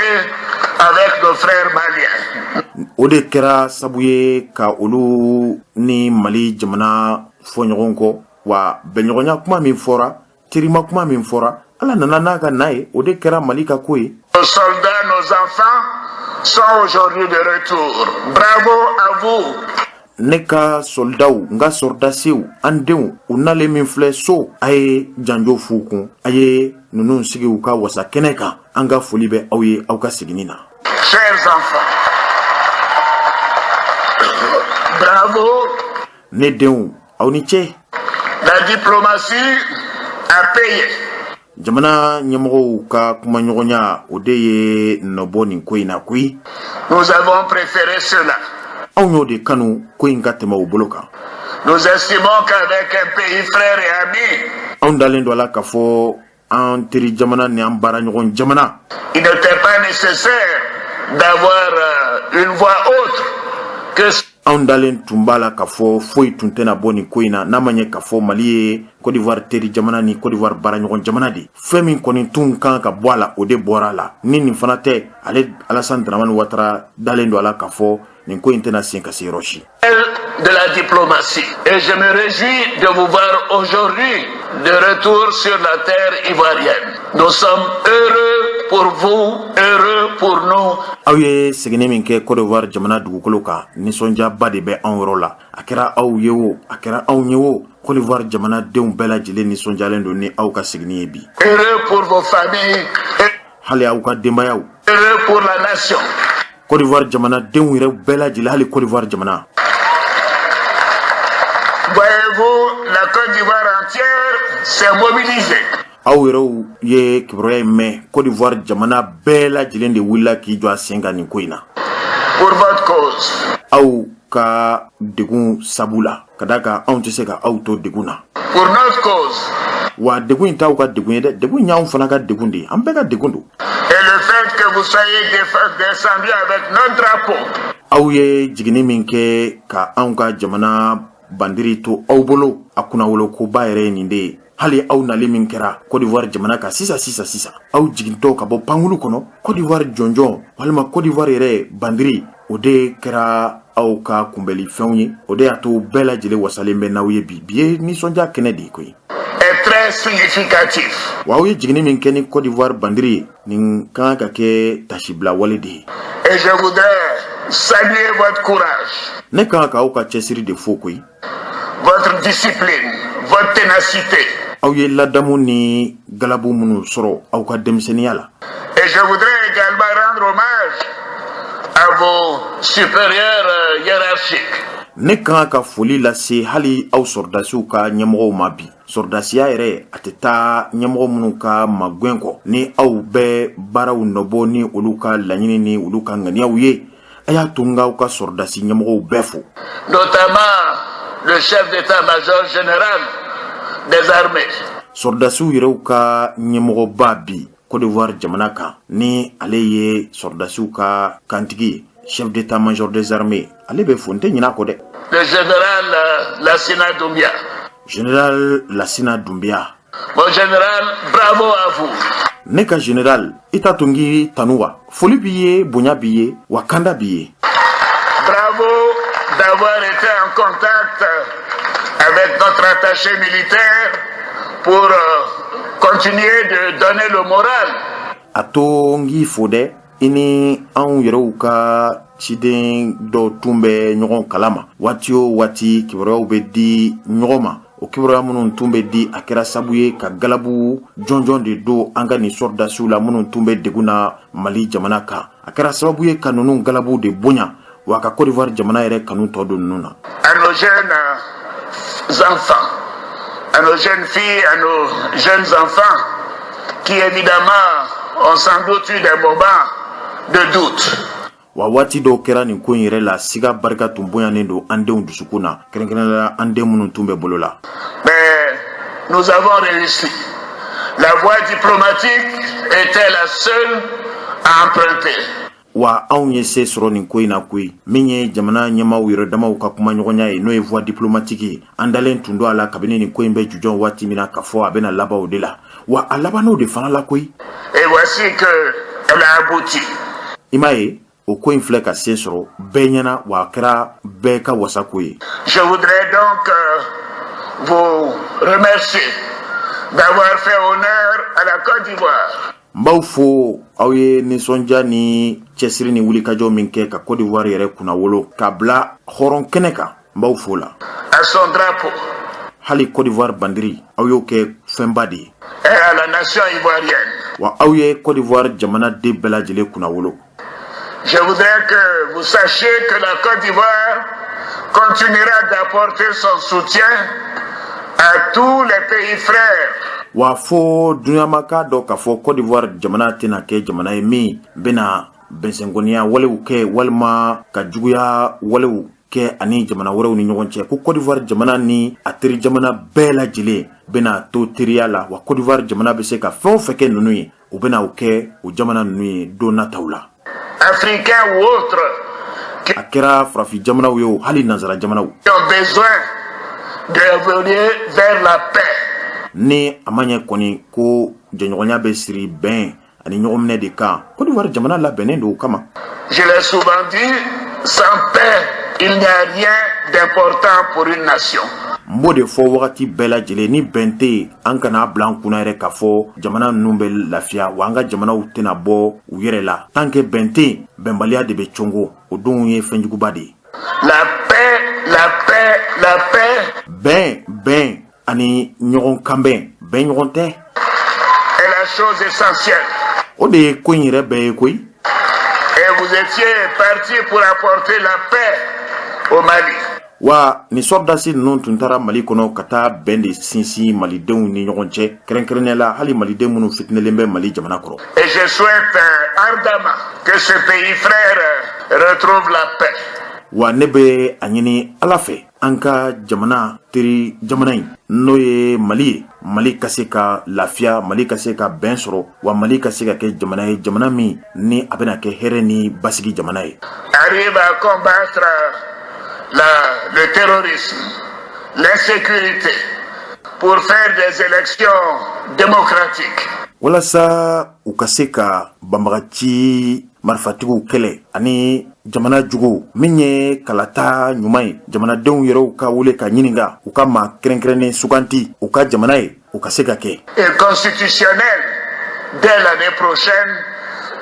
avec nos frères maliens. O de kɛra sabu ye ka olu ni Mali jamana fɔ ɲɔgɔn kɔ, wa bɛnɲɔgɔnya kuma min fɔra, terima kuma min fɔra, Ala nana n'a ka na ye, o de kɛra Mali ka ko ye. Nos soldats, nos enfants sont aujourd'hui de retour. Bravo à vous. Ne ka soldaw, n ka sɔrɔdasiw, an denw, u nalen min filɛ so, a ye janjo f'u kun, a ye ninnu sigi u ka wasa kɛnɛ kan. An ka foli bɛ aw ye aw ka seginni na. Chers enfants, bravo. Ne denw, aw ni ce. La diplomatie a payé. Jamana ɲɛmɔgɔw ka kumaɲɔgɔnya, o de ye nɔbɔ nin ko in na koyi. Nous avons préféré cela. Anw y'o de kanu ko in ka tɛmɛ o bolo kan. Nous estimons qu'avec un pays frère et ami, Anw dalen don a la k'a fɔ an teri jamana ni an baaraɲɔgɔn jamana, il n'était pas nécessaire d'avoir une voie autre que Anw dalen tun b'a la k'a fɔ foyi tun tɛna bɔ nin ko in na n'a ma ɲɛ k'a fɔ Mali ye Côte d'Ivoire teri jamana ni Côte d'Ivoire baaraɲɔgɔn jamana de. Fɛn min kɔni tun kan ka bɔ a la, o de bɔra a la. Ni nin fana tɛ, ale Alassane Dramane Ouattara dalen don a la k'a fɔ nin ko in tɛna sen ka se yɔrɔ si. De la diplomatie. Et je me réjouis de vous voir aujourd'hui de retour sur la terre ivoirienne. Nous sommes heureux pour vous, heureux pour nous. Aw ye seginni min kɛ Côte d'Ivoire jamana dugukolo kan, nisɔndiyaba de bɛ anw yɔrɔ la. A kɛra aw ye o, a kɛra anw ye o, Côte d'Ivoire jamanadenw bɛɛ lajɛlen nisɔndiyalen don ni aw ka seginni ye bi. Heureux pour vos familles, Hali aw ka denbayaw. heureux pour la nation. Côte d'Ivoire jamanadenw yɛrɛ bɛɛ lajɛlen, hali Côte d'Ivoire jamana. Voyez-vous, la Côte d'Ivoire entière s'est mobilisée. Aw yɛrɛw ye kibaruya in mɛn, Côte d'Ivoire jamana bɛɛ lajɛlen de wulila k'i jɔ a sen kan nin ko in na. Pour votre cause. Aw ka degun sabu la, ka d'a kan anw tɛ se ka aw to degun na. Pour notre cause. Wa degun in t'aw ka degun ye dɛ, degun in y'anw fana ka degun de ye, an bɛɛ ka degun don. Et le fait que vous soyez descendus avec notre drapeau. Aw ye jiginni min kɛ ka anw ka jamana bandiri to aw bolo, a kunnawolokoba yɛrɛ ye nin de ye. Hali aw nali min kɛra Côte d'Ivoire jamana kan sisan sisan sisan, aw jigintɔ ka bɔ pankulu kɔnɔ, Côte d'Ivoire jɔnjɔn walima Côte d'Ivoire yɛrɛ bandiri, o de kɛra aw ka kunbɛlifɛnw ye. O de y'a to bɛɛ lajɛlen wasalen bɛ n'aw ye bi. Bi ye nisɔndiya kɛnɛ de ye koyi. Est très significatif. Wa aw ye jiginni min kɛ ni Côte d'Ivoire bandiri ye, nin kan ka kɛ tasibila wale de ye. Et je voudrais saluer votre courage, Ne kan ka aw ka cɛsiri de fo koyi. votre discipline, votre ténacité. Aw ye ladamu ni galabu minnu sɔrɔ aw ka denmisɛnninya la. Et je voudrais également rendre hommage à vos supérieurs hiérarchiques. Ne kan ka foli lase hali aw sɔrɔdasiw ka ɲɛmɔgɔw ma bi. Sɔrɔdasiya yɛrɛ, a tɛ taa ɲɛmɔgɔ minnu ka magɛn kɔ, ni aw bɛ baaraw nɔbɔ ni olu ka laɲini ni olu ka ŋaniyaw ye, a y'a to n k'aw ka sɔrɔdasi ɲɛmɔgɔw bɛɛ fo. Notamment le chef d'état-major général des armées. Sɔrɔdasiw yɛrɛw ka ɲɛmɔgɔba bi Côte d'Ivoire jamana kan, ni ale ye sɔrɔdasiw ka kantigi ye, chef d'état-major des armées, ale bɛ fo, n tɛ ɲinɛ a kɔ dɛ. Le général Lassina Doumbia. Général Lassina Doumbia. Mon général, bravo à vous. Ne ka général, i t'a to n k'i tanu wa? Foli b'i ye, bonya b'i ye, wa kanda b'i ye. Bravo d'avoir été en contact avec notre attaché militaire pour continuer de donner le moral. A to n k'i fo dɛ, i ni anw yɛrɛw ka ciden dɔw tun bɛ ɲɔgɔn kalama waati o waati, kibaruyaw bɛ di ɲɔgɔn ma. O kibaruya minnu tun bɛ di, a kɛra sabu ye ka galabu jɔnjɔn de don an ka nin sɔrɔdasiw la minnu tun bɛ degun na Mali jamana kan. A kɛra sababu ye ka ninnu galabu de bonya, wa ka Côte d'Ivoire jamana yɛrɛ kanu tɔ don ninnu na. À nos jeunes enfants, à nos jeunes filles, à nos jeunes enfants, qui évidemment ont sans doute eu des moments de doute. Wa waati dɔw kɛra nin ko in yɛrɛ la, siga barika tun bonyanen don an denw dusukun na, kɛrɛnkɛrɛnnenya la an den minnu tun bɛ bolo la. Mais nous avons réussi. La voie diplomatique était la seule à emprunter. Wa anw ye se sɔrɔ nin ko in na koyi. Min ye jamana ɲɛmaaw yɛrɛ damaw ka kumaɲɔgɔnya ye, n'o ye voie diplomatique ye, an dalen tun don a la kabini nin ko in bɛ jujɔn waati min na k'a fɔ a bɛna laban o de la. Wa a laban'o de fana la koyi. Et voici que elle a abouti. I m'a ye, o ko in filɛ ka se sɔrɔ bɛɛ ɲɛna, wa a kɛra bɛɛ ka wasako ye. Je voudrais donc vous remercier d'avoir fait honneur à la Côte d'Ivoire. N b'aw fo, aw ye nisɔndiya ni cɛsiri ni wulikajɔ min kɛ ka Côte d'Ivoire yɛrɛ kunnawolo k'a bila hɔrɔn kɛnɛ kan, n b'aw fo la. À son drapeau. Hali Côte d'Ivoire bandiri, aw y'o kɛ fɛnba de ye. Et à la nation ivoirienne. Wa aw ye Côte d'Ivoire jamanaden bɛɛ lajɛlen kunnawolo. Je voudrais que vous sachiez que la Côte d'Ivoire continuera d'apporter son soutien à tous les pays frères. Wa fo duɲama k'a dɔn k'a fɔ Côte d'Ivoire jamana tɛna kɛ jamana ye min bɛna bɛnsɛnkɔniya walew kɛ walima ka juguya walew kɛ ani jamana wɛrɛw ni ɲɔgɔn cɛ, ko Côte d'Ivoire jamana ni a teri jamana bɛɛ lajɛlen bɛna to teriya la. Wa Côte d'Ivoire jamana bɛ se ka fɛn o fɛn kɛ ninnu ye, u bɛna o kɛ o jamana ninnu ye don nataw la. Africains ou autres qui A kɛra farafin jamanaw ye o, hali nansara jamanaw ont besoin d'évoluer vers la paix. Ni a ma ɲɛ kɔni ko jɛɲɔgɔnya bɛ siri bɛn ani ɲɔgɔnminɛ de kan, Côte d'Ivoire jamana labɛnnen don o kama. Je l'ai souvent dit, sans paix, il n'y a rien d'important pour une nation. N b'o de fɔ wagati bɛɛ lajɛlen, ni bɛn tɛ yen, an kana bila an kunna yɛrɛ k'a fɔ jamana ninnu bɛ lafiya, wa an ka jamanaw tɛna bɔ u yɛrɛ la. Tant que bɛn tɛ yen, bɛnbaliya de bɛ congo, o dun ye fɛnjuguba de ye. La paix, la paix, la paix Bɛn, bɛn ani ɲɔgɔn kanbɛn, bɛn ɲɔgɔn tɛ est la chose essentielle. O de ye ko in yɛrɛ bɛɛ ye koyi. Et vous étiez parti pour apporter la paix au Mali. Wa nin sɔrɔdasi ninnu tun taara Mali kɔnɔ ka taa bɛn de sinsin malidenw ni ɲɔgɔn cɛ, kɛrɛnkɛrɛnnenya la hali maliden minnu fitinɛlen bɛ Mali jamana kɔrɔ. Et je souhaite ardemment que ce pays frère retrouve la paix. Wa ne bɛ a ɲini Ala fɛ, an ka jamana teri jamana in, n'o ye Mali ye, Mali ka se ka lafiya, Mali ka se ka bɛn sɔrɔ, wa Mali ka se ka kɛ jamana ye, jamana min ni a bɛna kɛ hɛrɛ ni basigi jamana ye. Arrive à combattre le terrorisme, l'insécurité, pour faire des élections démocratiques. Walasa u ka se ka banbagaci marifatigiw kɛlɛ ani jamana jugu, min ye kalata ɲuman ye, jamanadenw yɛrɛw ka wele ka ɲininka, u ka maa kɛrɛnkɛrɛnnen suganti u ka jamana ye, u ka se ka kɛ Et constitutionnelle dès l'année prochaine,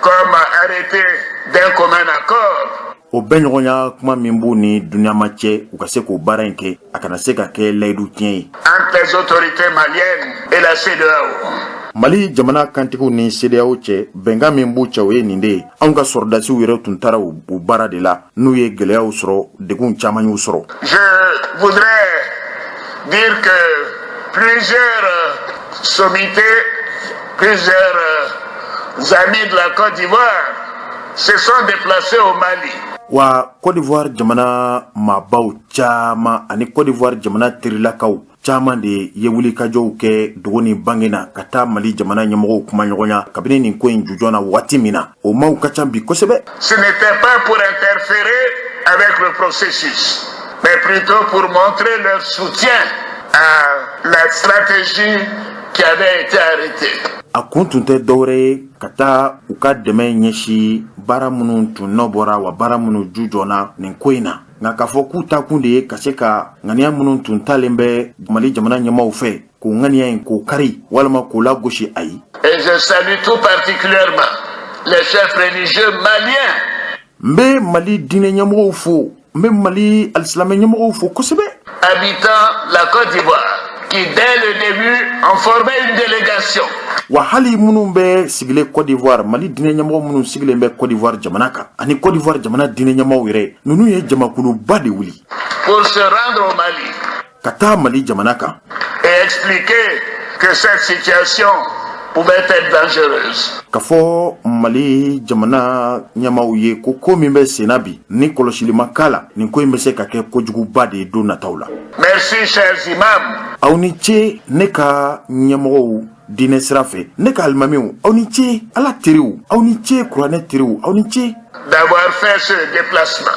comme arrêté d'un commun accord. O bɛɛ ɲɔgɔnya kuma min b'u ni duniyama cɛ, u ka se k'o baara in kɛ, a kana se ka kɛ layidu tiɲɛ ye entre les autorités maliennes et la CEDEAO. Mali jamana kantigiw ni CEDEAO cɛ, bɛnkan min b'u cɛ, o ye nin de ye. Anw ka sɔrɔdasiw yɛrɛ tun taara o baara de la, n'u ye gɛlɛyaw sɔrɔ, degun caman y'u sɔrɔ. Je voudrais dire que plusieurs sommités, plusieurs amis de la Côte d'Ivoire se sont déplacés au Mali. Wa Côte d'Ivoire jamana maabaw caman ani Côte d'Ivoire jamana terilakaw caman de ye wulikajɔw kɛ dogo ni bange na ka taa Mali jamana ɲɛmɔgɔw kuma ɲɔgɔnya kabini nin ko in jujɔn na waati min na. O maaw ka ca bi kosɛbɛ. Ce n'était pas pour interférer avec le processus, mais plutôt pour montrer leur soutien à la stratégie qui avait été arrêtée. A kun tun tɛ dɔwɛrɛ ye ka taa u ka dɛmɛ ɲɛsin baara minnu tun nɔ bɔra, wa baara minnu ju jɔna nin ko in na, nka k'a fɔ k'u ta kun de ye ka se ka ŋaniya minnu tun talen bɛ Mali jamana ɲɛmaw fɛ, k'o ŋaniya in k'o kari walima k'o lagosi, ayi. Et je salue tout particulièrement les chefs religieux maliens N bɛ Mali diinɛ ɲɛmɔgɔw fo, n bɛ Mali alisilamɛ ɲɛmɔgɔw fo kosɛbɛ habitant la Côte d'Ivoire, qui dès le début ont formé une délégation Wa hali minnu bɛ sigilen Côte d'Ivoire, Mali diinɛ ɲɛmɔgɔ minnu sigilen bɛ Côte d'Ivoire jamana kan ani Côte d'Ivoire jamana diinɛ ɲɛmɔgɔw yɛrɛ, ninnu ye jamakuluba de wuli pour se rendre au Mali ka taa Mali jamana kan et expliquer que cette situation pouvait être dangereuse. K'a fɔ Mali jamana ɲɛmaaw ye ko ko min bɛ senna bi, ni kɔlɔsili ma k'a la, nin ko in bɛ se ka kɛ kojuguba de ye don nataw la. Merci, chers imams. Aw ni ce, ne ka ɲɛmɔgɔw diinɛ sira fɛ, ne ka alimamiw, aw ni ce, Ala teriw, aw ni ce, kuranɛ teriw, aw ni ce. D'avoir fait ce déplacement.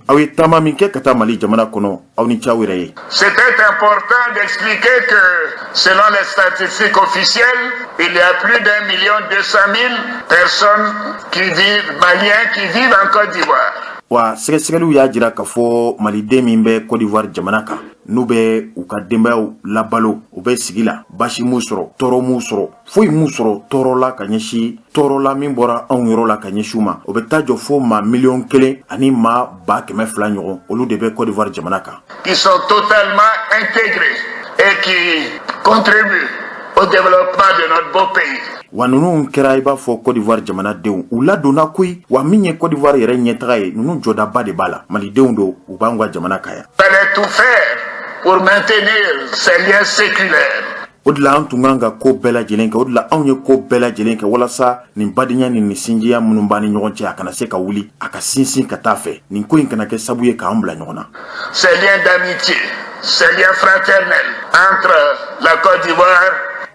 Aw ye taama min kɛ ka taa Mali jamana kɔnɔ, aw ni ce aw yɛrɛ ye. C'était important d'expliquer que, selon les statistiques officielles, il y a plus d'1 million 200 000 personnes qui vivent, Maliens qui vivent en Côte d'Ivoire. Wa sɛgɛsɛgɛliw y'a jira k'a fɔ maliden min bɛ Côte d'Ivoire jamana kan, n'u bɛ u ka denbayaw labalo, u bɛ sigi la, basi m'u sɔrɔ, tɔɔrɔ m'u sɔrɔ, foyi m'u sɔrɔ tɔɔrɔ la ka ɲɛsin tɔɔrɔ la min bɔra anw yɔrɔ la ka ɲɛsin u ma, o bɛ taa jɔ fo maa 1 100 200 000 ɲɔgɔn, olu de bɛ Côte d'Ivoire jamana kan. Qui sont totalement intégrés et qui contribuent au développement de notre beau pays. Wa ninnu kɛra i b'a fɔ Côte d'Ivoire jamanadenw, u ladonna koyi. Wa min ye Côte d'Ivoire yɛrɛ ɲɛtaga ye, ninnu jɔdaba de b'a la. Malidenw don, u b'an ka jamana kan yan. Fallait tout faire pour maintenir ces liens séculaires. O de la an tun kan ka ko bɛɛ lajɛlen kɛ, o de la anw ye ko bɛɛ lajɛlen kɛ walasa nin badenya ni nin sinjiya minnu b'an ni ɲɔgɔn cɛ, a kana se ka wuli, a ka sinsin ka taa fɛ, nin ko in kana kɛ sabu ye k'an bila ɲɔgɔn na. Ces liens d'amitié, ces liens fraternels entre la Côte d'Ivoire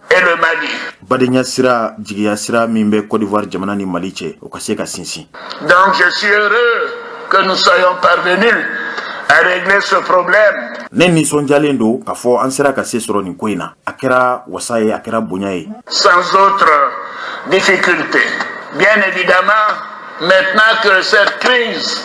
et le Mali. Badenya sira, jigiya sira min bɛ Côte d'Ivoire jamana ni Mali cɛ, o ka se ka sinsin. Donc je suis heureux que nous soyons parvenus à régler ce problème. Ne nisɔndiyalen don k'a fɔ an sera ka se sɔrɔ nin ko in na. A kɛra wasa ye, a kɛra bonya ye. Sans autre difficulté. Bien évidemment, maintenant que cette crise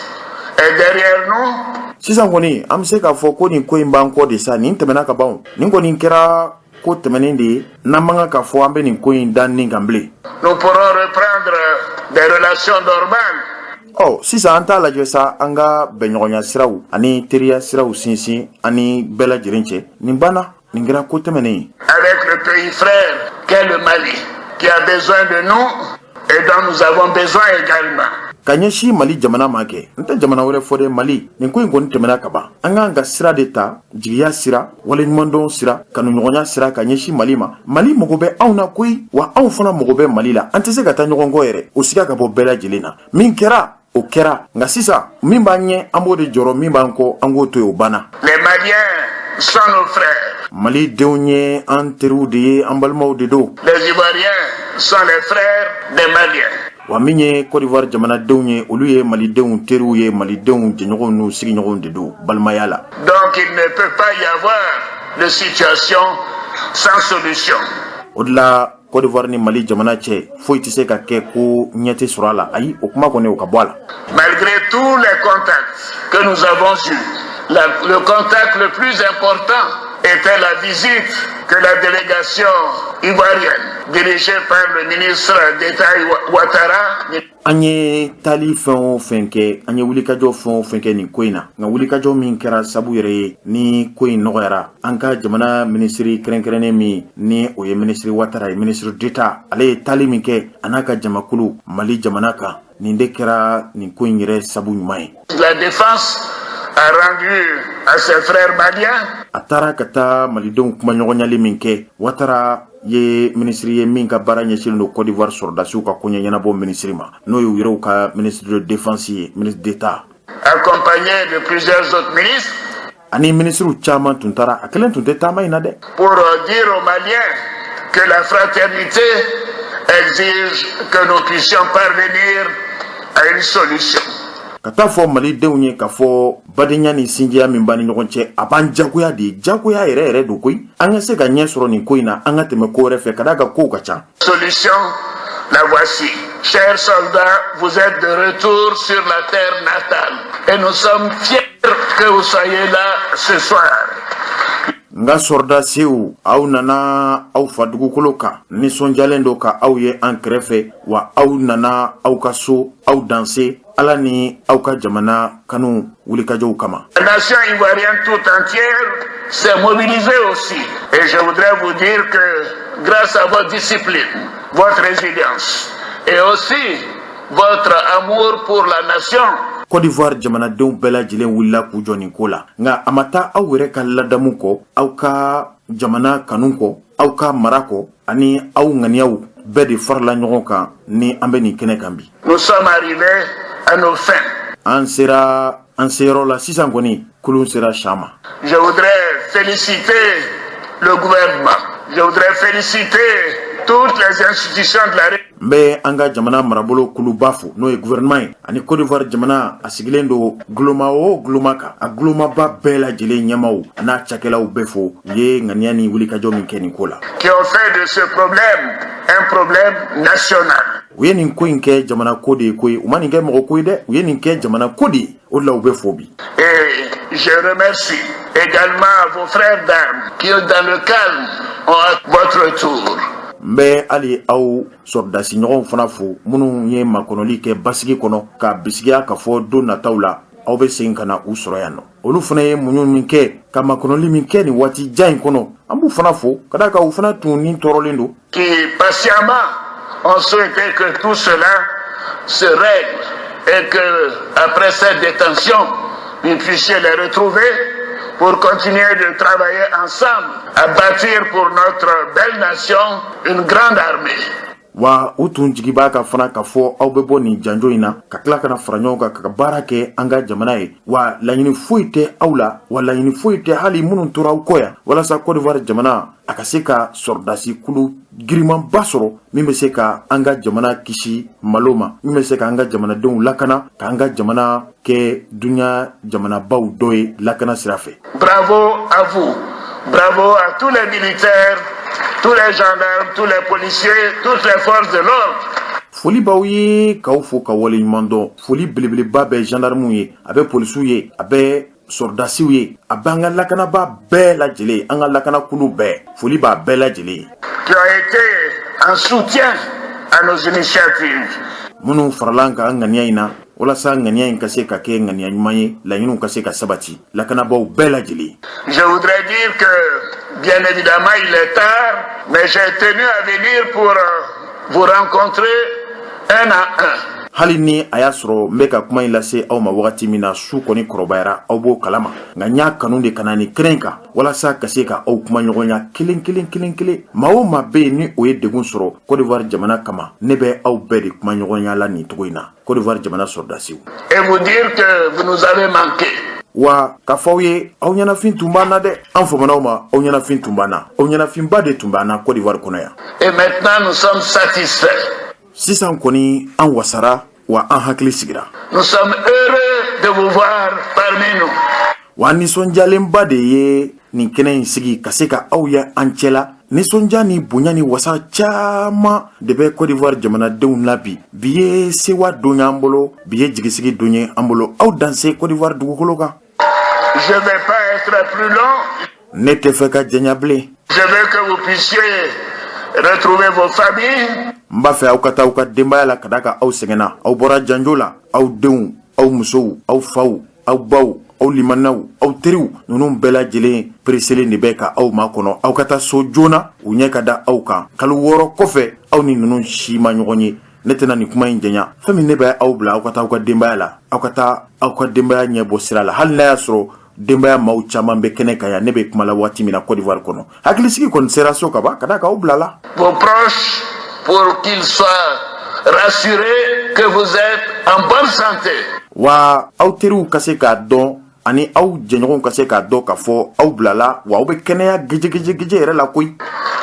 est derrière nous, Sisan kɔni, an bɛ se k'a fɔ ko nin ko in b'an kɔ de sa, nin tɛmɛna ka ban. Nin kɔni kɛra ko tɛmɛnen de ye, n'an man kan k'a fɔ an bɛ nin ko in da nin kan bilen. Nous pourrons reprendre des relations normales Ɔ sisan, an t'a lajɛ sa, an ka bɛnɲɔgɔnya siraw ani teriya siraw sinsin ani bɛɛ lajɛlen cɛ. Nin banna, nin kɛra ko tɛmɛnen ye. Avec le pays frère qu'est le Mali, qui a besoin de nous et dont nous avons besoin également. Ka ɲɛsin Mali jamana ma kɛ, n tɛ jamana wɛrɛ fɔ dɛ, Mali. Nin ko in kɔni tɛmɛna ka ban. An k'an ka sira de ta, jigiya sira, waleɲumandɔn sira, kanuɲɔgɔnya sira ka ɲɛsin Mali ma. Mali mago bɛ anw na koyi, wa anw fana mago bɛ Mali la. An tɛ se ka taa ɲɔgɔn kɔ yɛrɛ, o siga ka bɔ bɛɛ lajɛlen na. Min kɛra, o kɛra, nka sisan min b'an ɲɛ, an b'o de jɔrɔ, min b'an kɔ, an k'o to yen, o banna. Les Maliens sont nos frères. Malidenw ye an teriw de ye, an balimaw de don. Les Ivoiriens sont les frères des Maliens. Wa min ye Côte d'Ivoire jamanadenw ye, olu ye malidenw teriw ye, malidenw jɛɲɔgɔnw n'u sigiɲɔgɔnw de don balimaya la. Donc il ne peut pas y avoir de situation sans solution. O de la, Côte d'Ivoire ni Mali jamana cɛ, foyi tɛ se ka kɛ ko ɲɛ tɛ sɔrɔ a la. Ayi, o kuma kɔni, o ka bɔ a la. Malgré tous les contacts que nous avons eus, le contact le plus important était la visite que la délégation ivoirienne, dirigée par le ministre d'État Ouattara, An ye taali fɛn o fɛn kɛ, an ye wulikajɔ fɛn o fɛn kɛ nin ko in na, nka wulikajɔ min kɛra sabu yɛrɛ ye ni ko in nɔgɔyara, an ka jamana minisiri kɛrɛnkɛrɛnnen min ni o ye minisiri Watara ye, ministre d'État, ale ye taali min kɛ a n'a ka jamakulu Mali jamana kan, nin de kɛra nin ko in yɛrɛ sabu ɲuman ye. La Défense, a rendu à ses frères maliens. A taara ka taa malidenw kumaɲɔgɔnyali min kɛ, Watara ye minisiri ye min ka baara ɲɛsinnen don Côte d'Ivoire sɔrɔdasiw ka koɲɛ ɲɛnabɔ minisiri ma, n'o ye u yɛrɛw ka ministre de Défense ye, ministre d'État. Accompagné de plusieurs autres ministres, Ani minisiriw caman tun taara, a kelen tun tɛ taama in na dɛ. Pour dire aux Maliens que la fraternité exige que nous puissions parvenir à une solution. Ka taa fɔ malidenw ye k'a fɔ badenya ni sinjiya min b'an ni ɲɔgɔn cɛ, a b'an jagoya de ye, jagoya yɛrɛ yɛrɛ don koyi, an ka se ka ɲɛ sɔrɔ nin ko in na, an ka tɛmɛ ko wɛrɛ fɛ, ka d'a kan kow ka ca. Solution, la voici. Chers soldats, vous êtes de retour sur la terre natale et nous sommes fiers que vous soyez là ce soir. N ka sɔrɔdasiw, aw nana aw fa dugukolo kan, nisɔndiyalen don ka aw ye an kɛrɛfɛ. Wa aw nana aw ka so, aw danse Ala ni aw ka jamana kanu wulikajɔw kama. La nation ivoirienne tout entière s'est mobilisée aussi. Et je voudrais vous dire que grâce à votre discipline, votre résilience et aussi votre amour pour la nation, Côte d'Ivoire jamanadenw bɛɛ lajɛlen wulila k'u jɔ nin ko la, nka a ma taa aw yɛrɛ ka ladamu kɔ, aw ka jamana kanu kɔ, aw ka mara kɔ, ani aw ŋaniyaw Bɛɛ de farala ɲɔgɔn kan ni an bɛ nin kɛnɛ kan bi. Nous sommes arrivés à nos fins. An sera an seyɔrɔ la sisan kɔni, kulun sera sa ma. Je voudrais féliciter le gouvernement. Je voudrais féliciter toutes les institutions de la N bɛ an ka jamana marabolo kuluba fo, n'o ye gouvernement ye, ani Côte d'Ivoire jamana a sigilen don guloma o guloma kan, a gulomaba bɛɛ lajɛlen ɲɛmaw n'a cakɛlaw bɛɛ fo, u ye ŋaniya ni wulikajɔ min kɛ nin ko la. Qui ont fait de ce problème un problème national. U ye nin ko in kɛ jamana ko de ye koyi. U ma nin kɛ mɔgɔ ko ye dɛ, u ye nin kɛ jamana ko de ye. O de la u bɛ fo bi. Et je remercie également vos frères d'armes qui, dans le calme, ont votre retour. N bɛ hali aw sɔrɔdasiɲɔgɔnw fana fo, minnu ye makɔnɔli kɛ basigi kɔnɔ ka bisigiya ka fɔ don nataw la aw bɛ segin ka na u sɔrɔ yan nɔ. Olu fana ye muɲu min kɛ ka makɔnɔli min kɛ nin waati jan in kɔnɔ, an b'u fana fo, ka d'a kan u fana tun ni tɔɔrɔlen don. Qui patiemment ont souhaité que tout cela se règle et que, après cette détention, vous puissiez les retrouver pour continuer de travailler ensemble à bâtir pour notre belle nation une grande armée. Wa u tun jigi b'a kan fana k'a fɔ aw bɛ bɔ nin janjo in na ka tila ka na fara ɲɔgɔn kan ka baara kɛ an ka jamana ye. Wa laɲini foyi tɛ aw la, wa laɲini foyi tɛ hali minnu tora aw kɔ yan, walasa Côte d'Ivoire jamana a ka se ka sɔrɔdasi kulu girimanba sɔrɔ min bɛ se ka an ka jamana kisi malo ma, min bɛ se ka an ka jamanadenw lakana, k'an ka jamana kɛ dunya jamanabaw dɔ ye lakana sira fɛ. Bravo à vous. Bravo à tous les militaires, tous les gendarmes, tous les policiers, toutes les forces de l'ordre. Foli b'aw ye, k'aw fo ka waleɲuman dɔn. Foli belebeleba bɛ gendarmew ye, a bɛ polisiw ye, a bɛ sɔrɔdasiw ye, a bɛ an ka lakanaba bɛɛ lajɛlen, an ka lakanakulu bɛɛ, foli b'a bɛɛ lajɛlen ye. Qui ont été en soutien à nos initiatives. Minnu farala an kan an ŋaniya in na, walasa ŋaniya in ka se ka kɛ ŋaniya ɲuman ye, laɲiniw ka se ka sabati, lakanabaw bɛɛ lajɛlen. Je voudrais dire que, bien évidemment, il est tard, mais j'ai tenu à venir pour vous rencontrer un à un. Hali ni a y'a sɔrɔ n bɛ ka kuma in lase aw ma wagati min na, su kɔni kɔrɔbayara, aw b'o kalama, nka n y'a kanu de ka na nin kɛnɛ in kan walasa ka se ka aw kuma ɲɔgɔnya kelen kelen kelen kelen. Maa o maa bɛ yen ni o ye degun sɔrɔ Côte d'Ivoire jamana kama, ne bɛ aw bɛɛ de kuma ɲɔgɔnya la nin cogo in na, Côte d'Ivoire jamana sɔrɔdasiw. Et vous dire que vous nous avez manqué. Wa k'a fɔ aw ye, aw ɲɛnafin tun b'an na dɛ. An famanaw ma, aw ɲɛnafin tun b'an na, aw ɲɛnafinba de tun b'an na Côte d'Ivoire kɔnɔ yan. Et maintenant, nous sommes satisfaits. Sisan kɔni, an wasara wa an hakili sigira. Nous sommes heureux de vous voir parmi nous. Wa an nisɔndiyalenba de ye nin kɛnɛ in sigi ka se ka aw ye an cɛla. Nisɔndiya ni bonya ni wasa caman de bɛ Côte d'Ivoire jamanadenw la bi. Bi ye sewa don y'an bolo, bi ye jigisigi don ye an bolo. Aw danse Côte d'Ivoire dugukolo kan. Je ne vais pas être plus long. Ne tɛ fɛ ka janya bilen. Je veux que vous puissiez retrouver vos familles. N b'a fɛ aw ka taa aw ka denbaya la, ka da kan aw sɛgɛnna, aw bɔra janjo la. Aw denw, aw musow, aw faw, aw baw, aw limanaw, aw teriw, ninnu bɛɛ lajɛlen pereselen de bɛ ka aw makɔnɔ aw ka taa so joona, u ɲɛ ka da aw kan. Kalo 6 kɔfɛ, aw ni ninnu si ma ɲɔgɔn ye. Ne tɛna nin kuma in janya. Fɛn min, ne bɛ aw bila aw ka taa aw ka denbaya la, aw ka taa aw ka denbaya ɲɛ bɔ sira la, hali n'a y'a sɔrɔ denbaya maaw caman bɛ kɛnɛ kan yan ne bɛ kuma la waati min na Côte d'Ivoire kɔnɔ. Hakilisigi kɔni sera so ka ban, ka da k'aw bila la. Vos proches, pour qu'ils soient rassurés que vous êtes en bonne santé. Wa aw teriw ka se k'a dɔn ani aw jɛɲɔgɔnw ka se k'a dɔn k'a fɔ aw bilala, wa aw bɛ kɛnɛya gejegejegeje yɛrɛ la koyi.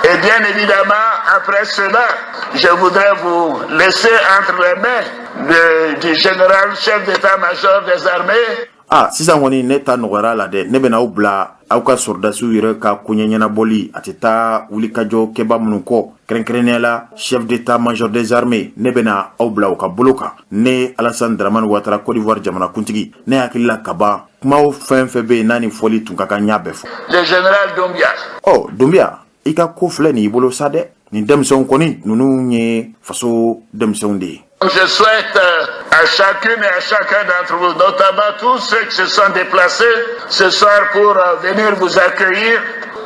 Et bien évidemment, après cela, je voudrais vous laisser entre les mains du général chef d'état-major des armées. A sisan kɔni, ne ta nɔgɔyara la dɛ. Ne bɛna aw bila aw ka sɔrɔdasiw yɛrɛ ka koɲɛ ɲɛnabɔli, a tɛ taa wulikajɔ kɛba minnu kɔ, kɛrɛnkɛrɛnnenya la chef d'état-major des armées, ne bɛna aw bila u ka bolo kan. Ne Alassane Dramane Ouattara, Côte d'Ivoire jamanakuntigi, ne hakili la ka ban, kumaw fɛn fɛn bɛ yen n'a ni fɔli tun ka kan, n y'a bɛɛ fɔ. Le général Doumbia. Ɔ Doumbia, i ka ko filɛ nin y'i bolo sa dɛ. Nin denmisɛnw kɔni, ninnu ye faso denmisɛnw de ye. Je souhaite à chacune et à chacun d'entre vous, notamment tous ceux qui se sont déplacés ce soir pour venir vous accueillir,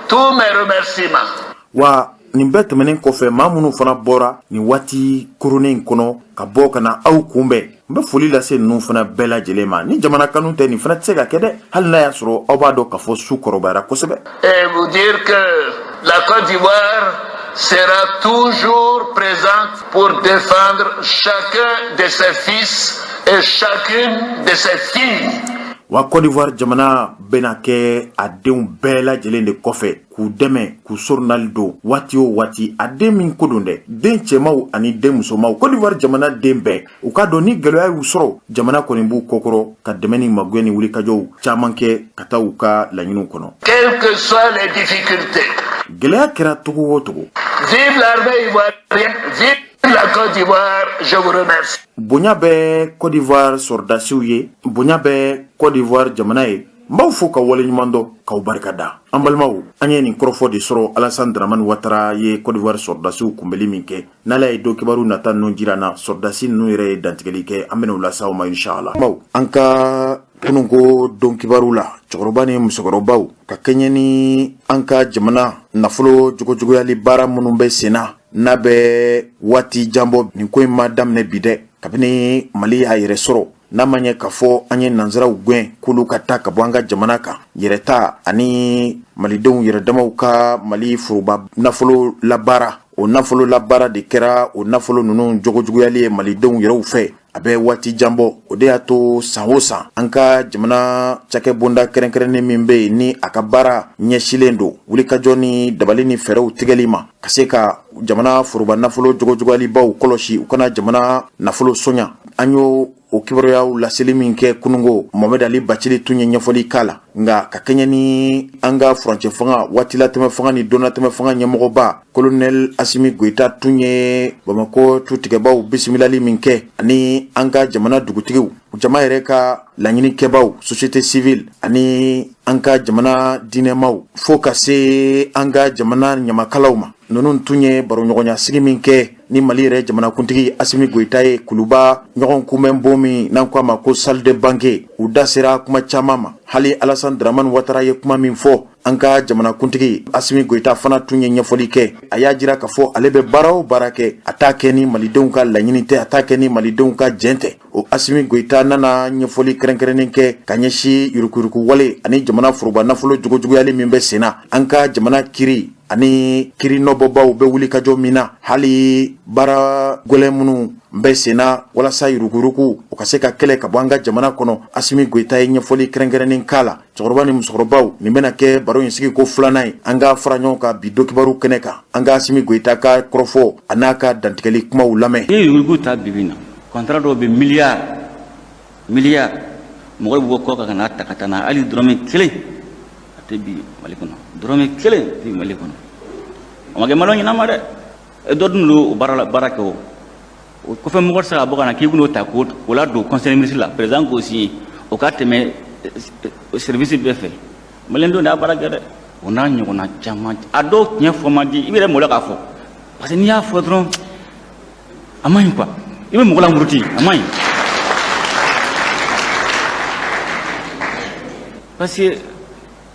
tous mes remerciements. Wa nin bɛɛ tɛmɛnen kɔfɛ, maa minnu fana bɔra nin waati koronnen in kɔnɔ ka bɔ ka na aw kunbɛn, n bɛ foli lase ninnu fana bɛɛ lajɛlen ma. Ni jamana kanu tɛ, nin fana tɛ se ka kɛ dɛ, hali n'a y'a sɔrɔ aw b'a dɔn k'a fɔ su kɔrɔbayara kosɛbɛ. Et vous dire que la Côte d'Ivoire sera toujours présente pour défendre chacun de ses fils et chacune de ses filles. Wa Côte d'Ivoire jamana bɛna kɛ a denw bɛɛ lajɛlen de kɔfɛ k'u dɛmɛ k'u soronali don waati o waati, a den min ko don dɛ, den cɛmaw ani den musomaw. Côte d'Ivoire jamana den bɛɛ, u k'a dɔn ni gɛlɛya y'u sɔrɔ, jamana kɔni b'u kɔkɔrɔ ka dɛmɛ ni magɛn ni wulikajɔw caman kɛ ka taa u ka laɲiniw kɔnɔ. Quelles que soient les difficultés. Gɛlɛya kɛra togo o togo. Vive l'armée ivoirienne, vive la Côte d'Ivoire, je vous remercie. Bonya bɛ Côte d'Ivoire sɔrɔdasiw ye, bonya bɛ Côte d'Ivoire jamana ye. N b'aw fo ka waleɲuman dɔn k'aw barika da. An balimaw, an ye nin kɔrɔfɔ de sɔrɔ Alassane Dramane Ouattara ye Côte d'Ivoire sɔrɔdasiw kunbɛli min kɛ. N'Ala ye don kibaru nata ninnu jira na, sɔrɔdasi ninnu yɛrɛ ye dantigɛli kɛ, an bɛna o lase aw ma inshallah. Baw, an ka kununko don kibaru la, cɛkɔrɔba ni musokɔrɔbaw, ka kɛɲɛ ni an ka jamana nafolo jogojuguyali baara minnu bɛ sen na, n'a bɛ waati janbɔ, nin ko in ma daminɛ bi dɛ. Kabini Mali y'a yɛrɛ sɔrɔ, n'a ma ɲɛ k'a fɔ an ye nansaraw gɛn k'olu ka taa ka bɔ an ka jamana kan, yɛrɛta ani malidenw yɛrɛdamaw ka Mali foroba nafolo labaara, o nafolo labaara de kɛra o nafolo ninnu jogojuguyali ye malidenw yɛrɛw fɛ. A bɛ waati jan bɔ. O de y'a to san o san, an ka jamana cakɛbonda kɛrɛnkɛrɛnnen min bɛ yen, ni a ka baara ɲɛsilen don wulikajɔ ni dabali ni fɛɛrɛw tigɛli ma ka se ka jamana foroba nafolo jogojuguyalibaw kɔlɔsi, u kana jamana nafolo sonya, an y'o o kibaruyaw laseli min kɛ kunungo, Mohamed Ali Bathily tun ye ɲɛfɔli k'a la. Nka ka kɛɲɛ ni an ka furancɛ fanga, waatilatɛmɛ fanga ni donnatɛmɛ fanga ɲɛmɔgɔba Colonel Assimi Goïta tun ye Bamakɔ tutigɛbaw bisimilali min kɛ, ani an ka jamana dugutigiw, jama yɛrɛ ka laɲinikɛbaw, société civile, ani an ka jamana diinɛmaw, fo ka se an ka jamana ɲamakalaw ma, ninnu tun ye baroɲɔgɔnya sigi min kɛ ni Mali yɛrɛ jamanakuntigi Assimi Goïta ye Kuluba ɲɔgɔn kunbɛn bon min n'an ko a ma ko salle de banquet, u da sera kuma caman ma. Hali Alassane Dramane Ouattara ye kuma min fɔ, an ka jamanakuntigi Assimi Goïta fana tun ye ɲɛfɔli kɛ. A y'a jira k'a fɔ ale bɛ baara o baara kɛ, a t'a kɛ ni malidenw ka laɲini tɛ, a t'a kɛ ni malidenw ka jɛn tɛ. O Assimi Goïta nana ɲɛfɔli kɛrɛnkɛrɛnnen kɛ ka ɲɛsin yurukuyuruku wale ani jamana foroba nafolo jogojuguyali min bɛ sen na, an ka jamana kiri ani kiri nɔbɔbaw bɛ wuli ka jɔ min na, hali baara gɛlɛn minnu bɛ sen na walasa yuruguyurugu o ka se ka kɛlɛ ka bɔ an ka jamana kɔnɔ. Assimi Goïta ye ɲɛfɔli kɛrɛnkɛrɛnnen k'a la. Cɛkɔrɔba ni musokɔrɔbaw, nin bɛna kɛ baro in sigi ko filanan ye an ka fara ɲɔgɔn kan bi dokibaru kɛnɛ kan. An ka Assimi Goïta ka kɔrɔfɔ a n'a ka dantigɛli kumaw lamɛn. I ye yuruguyurugu ta bibi na, contrat dɔw bɛ miliyari miliyari, mɔgɔ bɛ bɔ kɔ kan ka n'a ta ka taa n'a, hali dɔrɔmɛ kelen a tɛ bi Mali kɔnɔ, dɔrɔmɛ kelen tɛ bi Mali kɔnɔ. A ma kɛ maliyɛnw ɲɛna ma dɛ. Dɔ dun don o baara la, baara kɛ o o kɔfɛ, mɔgɔ tɛ se ka bɔ ka na k'i bɛn'o ta k'o ladon conseil des ministres la, président k'o signé, o ka tɛmɛ service bɛɛ fɛ. Maliyɛn denw de y'a baara kɛ dɛ. O n'a ɲɔgɔnna caman, a dɔw tiɲɛ fɔ man di, i bɛ yɛrɛ maloya k'a fɔ, parce que n'i y'a fɔ dɔrɔn a man ɲi quoi, i bɛ mɔgɔ lamuruti, a man ɲi, parce que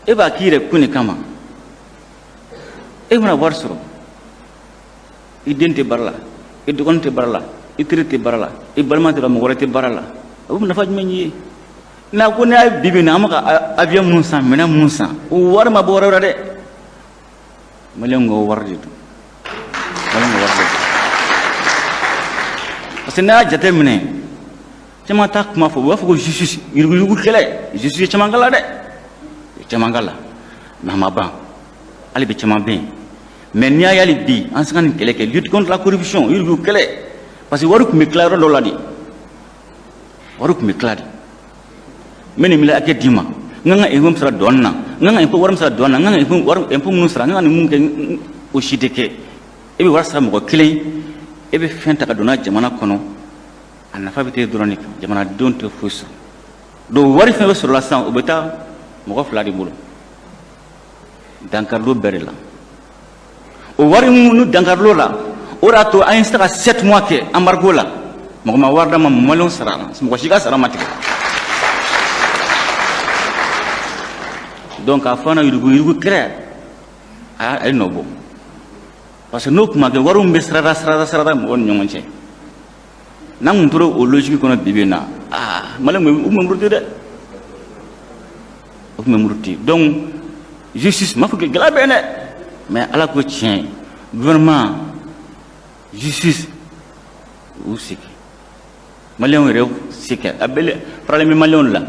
e b'a k'i yɛrɛ kun de kama. E bɛna wari sɔrɔ, i den tɛ baara la, i dɔgɔnin tɛ baara la, i teri tɛ baara la, i balima tɛ, mɔgɔ wɛrɛ tɛ baara la, o bɛ nafa jumɛn ye? N'a ko ne y'a bi bi in na, an bɛ ka avion minnu san, minɛn minnu san, o wari ma bɔ yɔrɔ wɛrɛ dɛ, maliyɛnw ka wari de don, maliyɛnw ka wari de don. Parce que n'a y'a jateminɛ, caman t'a kuma fɔ, u b'a fɔ ko justice, yuruguyurugu kɛlɛ, justice ye caman k'a la dɛ, caman k'a la, mais a ma ban, hali bi caman bɛ yen. Mais n'i y'a ye hali bi an se ka nin kɛlɛ kɛ, lutte contre la corruption, yuruguyurugu kɛlɛ, parce que wari tun bɛ tila yɔrɔ dɔ la de, wari tun bɛ tila de. N bɛ nin miliyari hakɛ d'i ma, n kan ka impôt min sara douane na, n kan ka impôt wari min sara douane na, n kan ka impôt wari impôt minnu sara, n kan ka nin mun kɛ, o si tɛ kɛ. E bɛ wari sara mɔgɔ kelen, e bɛ fɛn ta ka don n'a jamana kɔnɔ, a nafa bɛ taa dɔrɔn de kan, jamanadenw tɛ foyi sɔrɔ. Donc wari fɛn bɛ sɔrɔ la sisan, o bɛ taa mɔgɔ fila de bolo, dankaril'o bɛɛ de la. O wari minnu dankaril'o la, o de y'a to an ye se ka 7 mois kɛ embargo la, mɔgɔ ma wari d'a ma, maliyɛnw sara la, mɔgɔ si ka sara ma tigɛ. Donc k'a fɔ an na yuruguyurugu kɛlɛ, a ye nɔ bɔ, parce que n'o tun ma kɛ, wari min bɛ sarada sarada sarada mɔgɔw ni ɲɔgɔn cɛ, n'an tun tora o logique kɔnɔ bi bi in na, aa, maliyɛnw u tun bɛ muruti dɛ, u tun bɛ muruti. Donc justice, m'a fɔ gɛlɛya bɛ yen dɛ, mais Ala ko tiɲɛ, Gouvernement, justice, u se kɛ, maliyɛnw yɛrɛ se kɛ, a bɛɛ faralen bɛ maliyɛnw la.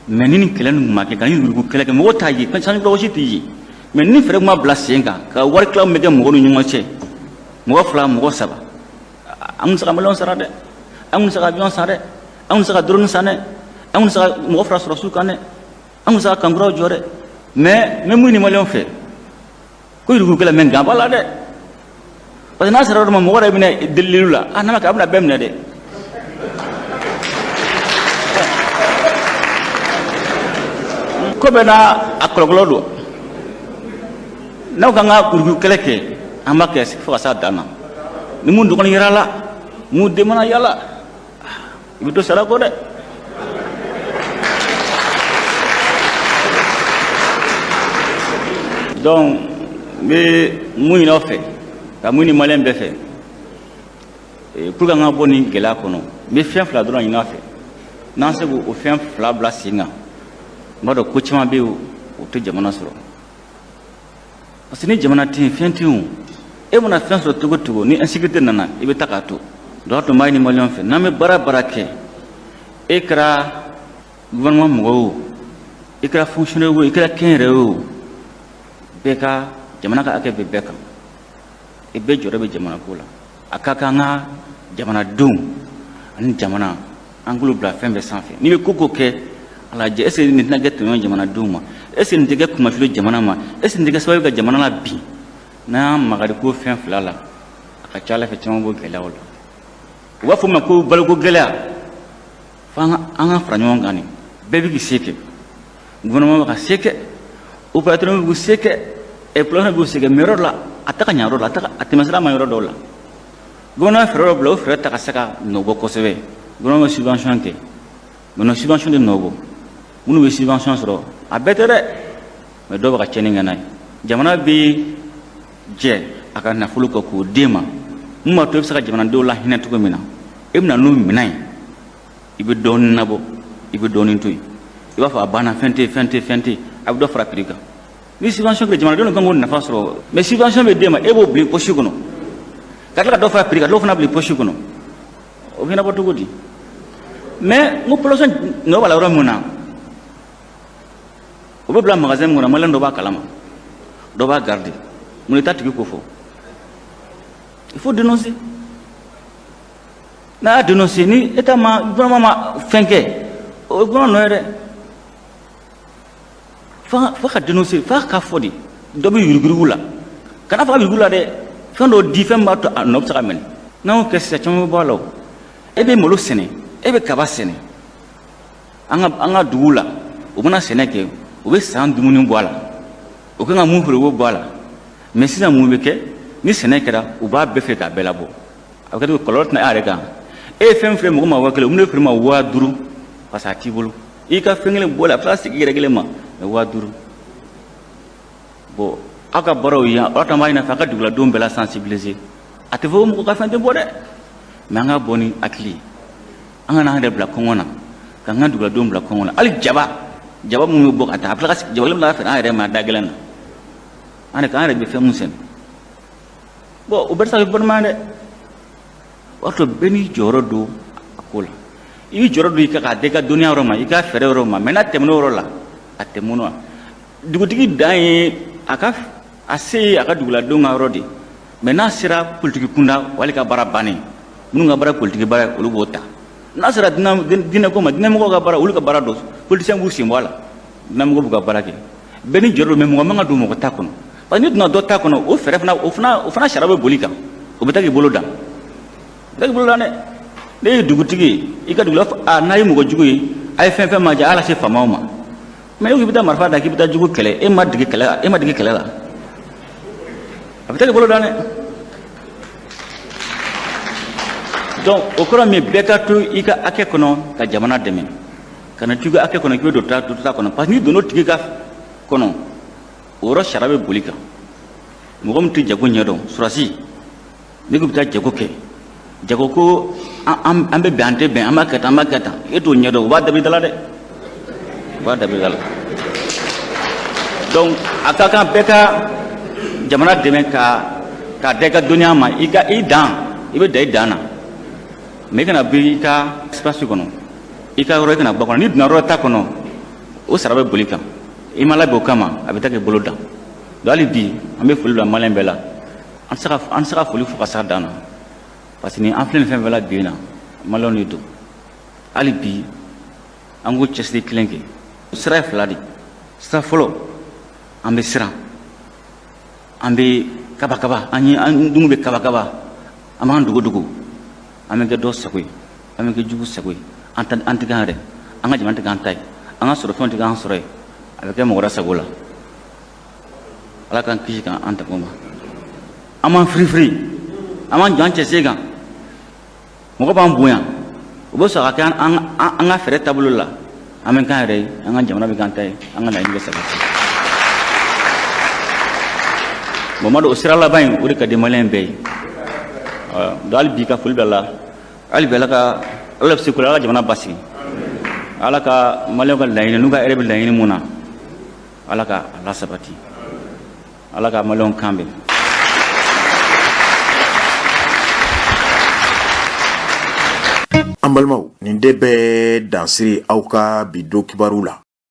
Mais ni nin kɛlɛ ninnu ma kɛ, ka nin yurugu kɛlɛ kɛ, mɔgɔw t'a ye, sanjukɔrɔsi tɛ ye. Mais ni fɛɛrɛ ma bila sen kan ka wari tilaw bɛ kɛ mɔgɔw ni ɲɔgɔn cɛ, mɔgɔ fila, mɔgɔ saba, an kun se ka maliyɛnw sara dɛ, an kun se ka avion san dɛ, an kun se ka drone san dɛ, an kun se ka mɔgɔ fara sɔrɔsiw kan dɛ, an kun se ka kankuraw jɔ dɛ. Mais n bɛ mun ɲini maliyɛnw fɛ? Ko yurugu kɛlɛ, mais nka b'a la dɛ, parce que n'a sera yɔrɔ ma, mɔgɔ yɛrɛ bɛna deliliw la, a n'a ma kɛ, a bɛna bɛɛ minɛ dɛ. Ko bɛɛ n'a a kɔlɔlɔ don. N'aw k'an ka yurugu kɛlɛ kɛ, an b'a kɛ fo ka s'a dan na. Ni mun dɔgɔnin yɛrɛ la, mun den mana yala, i bɛ to sara kɔ dɛ. Donc n bɛ mun ɲini aw fɛ, ka mun ɲini maliyɛn bɛɛ fɛ, pour que an ka bɔ nin gɛlɛya kɔnɔ, n bɛ fɛn fila dɔrɔn ɲini aw fɛ. N'an se k'o fɛn fila bila sen kan, n b'a dɔn ko caman bɛ yen, o tɛ jamana sɔrɔ. Parce que ni jamana tɛ yen, fɛn tɛ yen o. E mana fɛn sɔrɔ cogo o cogo, ni insécurité nana, i bɛ taa k'a to. Donc tun b'a ɲini maliyɛnw fɛ, n'an bɛ baara baara kɛ, e kɛra gouvernement mɔgɔ ye o, i kɛra fonctionnaire o, i kɛra kɛnyɛrɛye o, bɛɛ ka jamana ka hakɛ bɛ bɛɛ kan, i bɛɛ jɔyɔrɔ bɛ jamana ko la. A ka kan an ka jamanadenw ani jamana, an k'olu bila fɛn bɛɛ sanfɛ. N'i bɛ ko ko kɛ, a lajɛ, est ce que nin tɛna kɛ tɔɲɔ jamanadenw ma? Est ce que nin tɛ kɛ kunmasuli jamana ma? Est ce que nin tɛ kɛ sababu ka jamana la bin? N'an y'an makari ko fɛn fila la, a ka ca ala fɛ, caman b'o gɛlɛyaw la. U b'a fɔ ma ko baloko gɛlɛya. Fo an ka fara ɲɔgɔn kan, nin bɛɛ bɛ k'i se kɛ. Gouvernement bɛ ka se kɛ, opérateur bɛ k'u se kɛ, population bɛ k'u se kɛ, mais yɔrɔ dɔ la a tɛ ka ɲɛ, yɔrɔ dɔ la a tɛmɛsira ma yɔrɔ dɔw la. Gouvernement fɛɛrɛ dɔ bila, o fɛɛrɛ ta ka se ka nɔ bɔ kosɛbɛ. Gouvernement bɛ subvention kɛ, mais subvention tɛ nɔ bɔ. Minnu bɛ subvention sɔrɔ, a bɛɛ tɛ dɛ, mais dɔw bɛ ka tiɲɛni kɛ n'a ye. Jamana bɛ jɛ a ka nafolo kɔ k'o d'e ma, mun b'a to e bɛ se ka jamanadenw lahinɛ cogo min na, e bɛ na n'o minɛn ye, i bɛ dɔɔnin nabɔ, i bɛ dɔɔnin to yen, i b'a fɔ a banna, fɛn tɛ yen, fɛn tɛ yen, fɛn tɛ yen, a bɛ dɔ fara prix kan. Ni subvention kɛ, jamanadenw kan k'o nafa sɔrɔ, mais subvention bɛ d'e ma, e b'o bila i poche kɔnɔ, ka tila ka dɔ fara prix kan, dɔw fana bila i poche kɔnɔ, o bɛ ɲɛnabɔ cogo di? Mais n ko population nɔ b'a la yɔrɔ min na, o bɛ bila magasin min kɔnɔ, maliyɛn dɔ b'a kalama, dɔ b'a garder, mun de t'a tigi ko fɔ? Il faut dénoncer. N'a y'a dénoncer, ni état ma, gouvernement ma fɛn kɛ, o ye gouvernement nɔ ye dɛ. F'a ka dénoncer, f'a ka fɔ de. Dɔ bɛ yuruguyurugu la, kana fɔ a bɛ yurugu la dɛ, fɛn dɔ di, fɛn b'a to a nɔ bɛ se ka minɛ. N'an y'o kɛ sisan, caman bɛ bɔ a la o. E bɛ malo sɛnɛ, e bɛ kaba sɛnɛ, an ka dugu la, u bɛna sɛnɛ kɛ, u bɛ san dumuni bɔ a la, u kan ka mun feere, u b'o bɔ a la. Mais sisan mun bɛ kɛ? Ni sɛnɛ kɛra, u b'a bɛɛ feere k'a bɛɛ labɔ. A bɛ kɛ cogo kɔlɔlɔ tɛna e yɛrɛ kan. E ye fɛn feere mɔgɔ ma 5000, u bɛna feere ma 5000, parce que a t'i bolo. I ka fɛn kelen bɔ la, a bɛ se ka segin i yɛrɛ kelen ma, mais 5000. Bon, aw ka baaraw ye, aw tun b'a ɲini a fɛ a ka duguladenw bɛɛ la sensibiliser. A tɛ fɔ ko mɔgɔ ka fɛn tɛ bɔ dɛ, mais an ka bɔ ni hakili ye, an kana an yɛrɛ bila kɔngɔ na, k'an ka duguladenw bila kɔngɔ na. Hali jaba mun bɛ bɔ ka taa, a bɛ tila ka jaba kelen bila ka feere an yɛrɛ ma da gɛlɛn na, an yɛrɛ k'an yɛrɛ bɛ fɛn mun sɛnɛ. Bon, o bɛɛ tɛ se ka kɛ gouvernement dɛ. O y'a to bɛɛ n'i jɔyɔrɔ don a ko la. I b'i jɔyɔrɔ don i ka k'a da i ka dɔnniya yɔrɔ ma, i ka fɛɛrɛ yɔrɔ ma, mais n'a tɛmɛn'o yɔrɔ la, a tɛmɛn'o la. Dugutigi dan ye a ka a se ye a ka duguladenw ka yɔrɔ de, mais n'a sera politiki kunda, o y'ale ka baara bannen. Minnu ka baara politiki baara ye, olu b'o ta. N'a sera diinɛ ko ma, diinɛmɔgɔw ka baara, olu ka baara don, politisiyɛn b'u sen bɔ a la, diinɛmɔgɔw b'u ka baara kɛ. Bɛɛ n'i jɔyɔrɔ don, mais mɔgɔ man ka don mɔgɔ ta kɔnɔ, parce que n'i donna dɔ ta kɔnɔ, o fɛɛrɛ fana, o fana sariya bɛ boli kan, o bɛ taa k'i bolo dan, o bɛ taa k'i bolo dan dɛ. Ne ye dugutigi ye, i ka dugu la, a n'a ye mɔgɔ jugu ye, a ye fɛn fɛn ma diya, a y'a lase faamaw ma. Mais e ko k'i bɛ taa marifa ta, k'i bɛ taa jugu kɛlɛ, e ma dege kɛlɛ la, e ma dege kɛlɛ la, a bɛ taa k'i bolo dan dɛ. Donc o kɔrɔ min, bɛɛ ka to i ka hakɛ kɔnɔ ka jamana dɛmɛ, kana to i ka hakɛ kɔnɔ k'i bɛ don ta kɔnɔ, parce que n'i donna o tigi ka kɔnɔ, o yɔrɔ sariya bɛ boli kan. Mɔgɔ min tɛ jago ɲɛdɔn, sɔrɔdasi, n'i ko bɛ taa jago kɛ, jago ko an bɛ bɛn, an tɛ bɛn, an b'a kɛ tan, an b'a kɛ tan, e t'o ɲɛdɔn, u b'a dabiri da la dɛ, u b'a dabiri da la. Donc a ka kan bɛɛ ka jamana dɛmɛ ka K'a da i ka dɔnniya ma, i ka i dan, i bɛ dan i dan na, mais i kana bɔ i ka espace kɔnɔ, i ka yɔrɔ, i kana bɔ kɔnɔ. N'i donna yɔrɔ ta kɔnɔ, o sara bɛ boli i kan. I ma labɛn o kama, a bɛ taa k'i bolo dan. Donc hali bi an bɛ foli bila maliyɛn bɛɛ la. An tɛ se ka foli fo ka s'a dan na, parce que ni an filɛ nin fɛn fɛn la bi in na, maliyɛnw de don. Hali bi an k'o cɛsiri kelen kɛ. Sira ye fila de. Sira fɔlɔ, an bɛ siran, an bɛ kabakaba, an ye an dun bɛ kabakaba, an b'an dogo dogo, an bɛ kɛ dɔ sago ye, an bɛ kɛ jugu sago ye, an ta an tɛ k'an yɛrɛ, an ka jamana tɛ k'an ta ye, an ka sɔrɔfɛnw tɛ k'an sɔrɔ ye, a bɛ kɛ mɔgɔ wɛrɛ sago la. Ala k'an kisi k'an tanga o ma. An b'an firifiri, an b'an jɔ an cɛsen kan. Mɔgɔ b'an bonya, u bɛ sɔn ka kɛ an ka fɛɛrɛ taabolo la. An bɛ k'an yɛrɛ ye, an ka jamana bɛ k'an ta ye, an ka laɲini bɛ sabati. Bon, ma dɔn o sira laban in, o de ka di maliyɛn bɛɛ ye. Donc hali bi ka foli bila la, hali bi ala ka ala bɛ se ko la, ala ka jamana basigi, ala ka maliyɛnw ka laɲini n'u ka hɛrɛ bɛ laɲini mun na, ala ka a lasabati, ala ka maliyɛnw kan bɛn. An balimaw, nin de bɛ dan siri aw ka bi don kibaru la.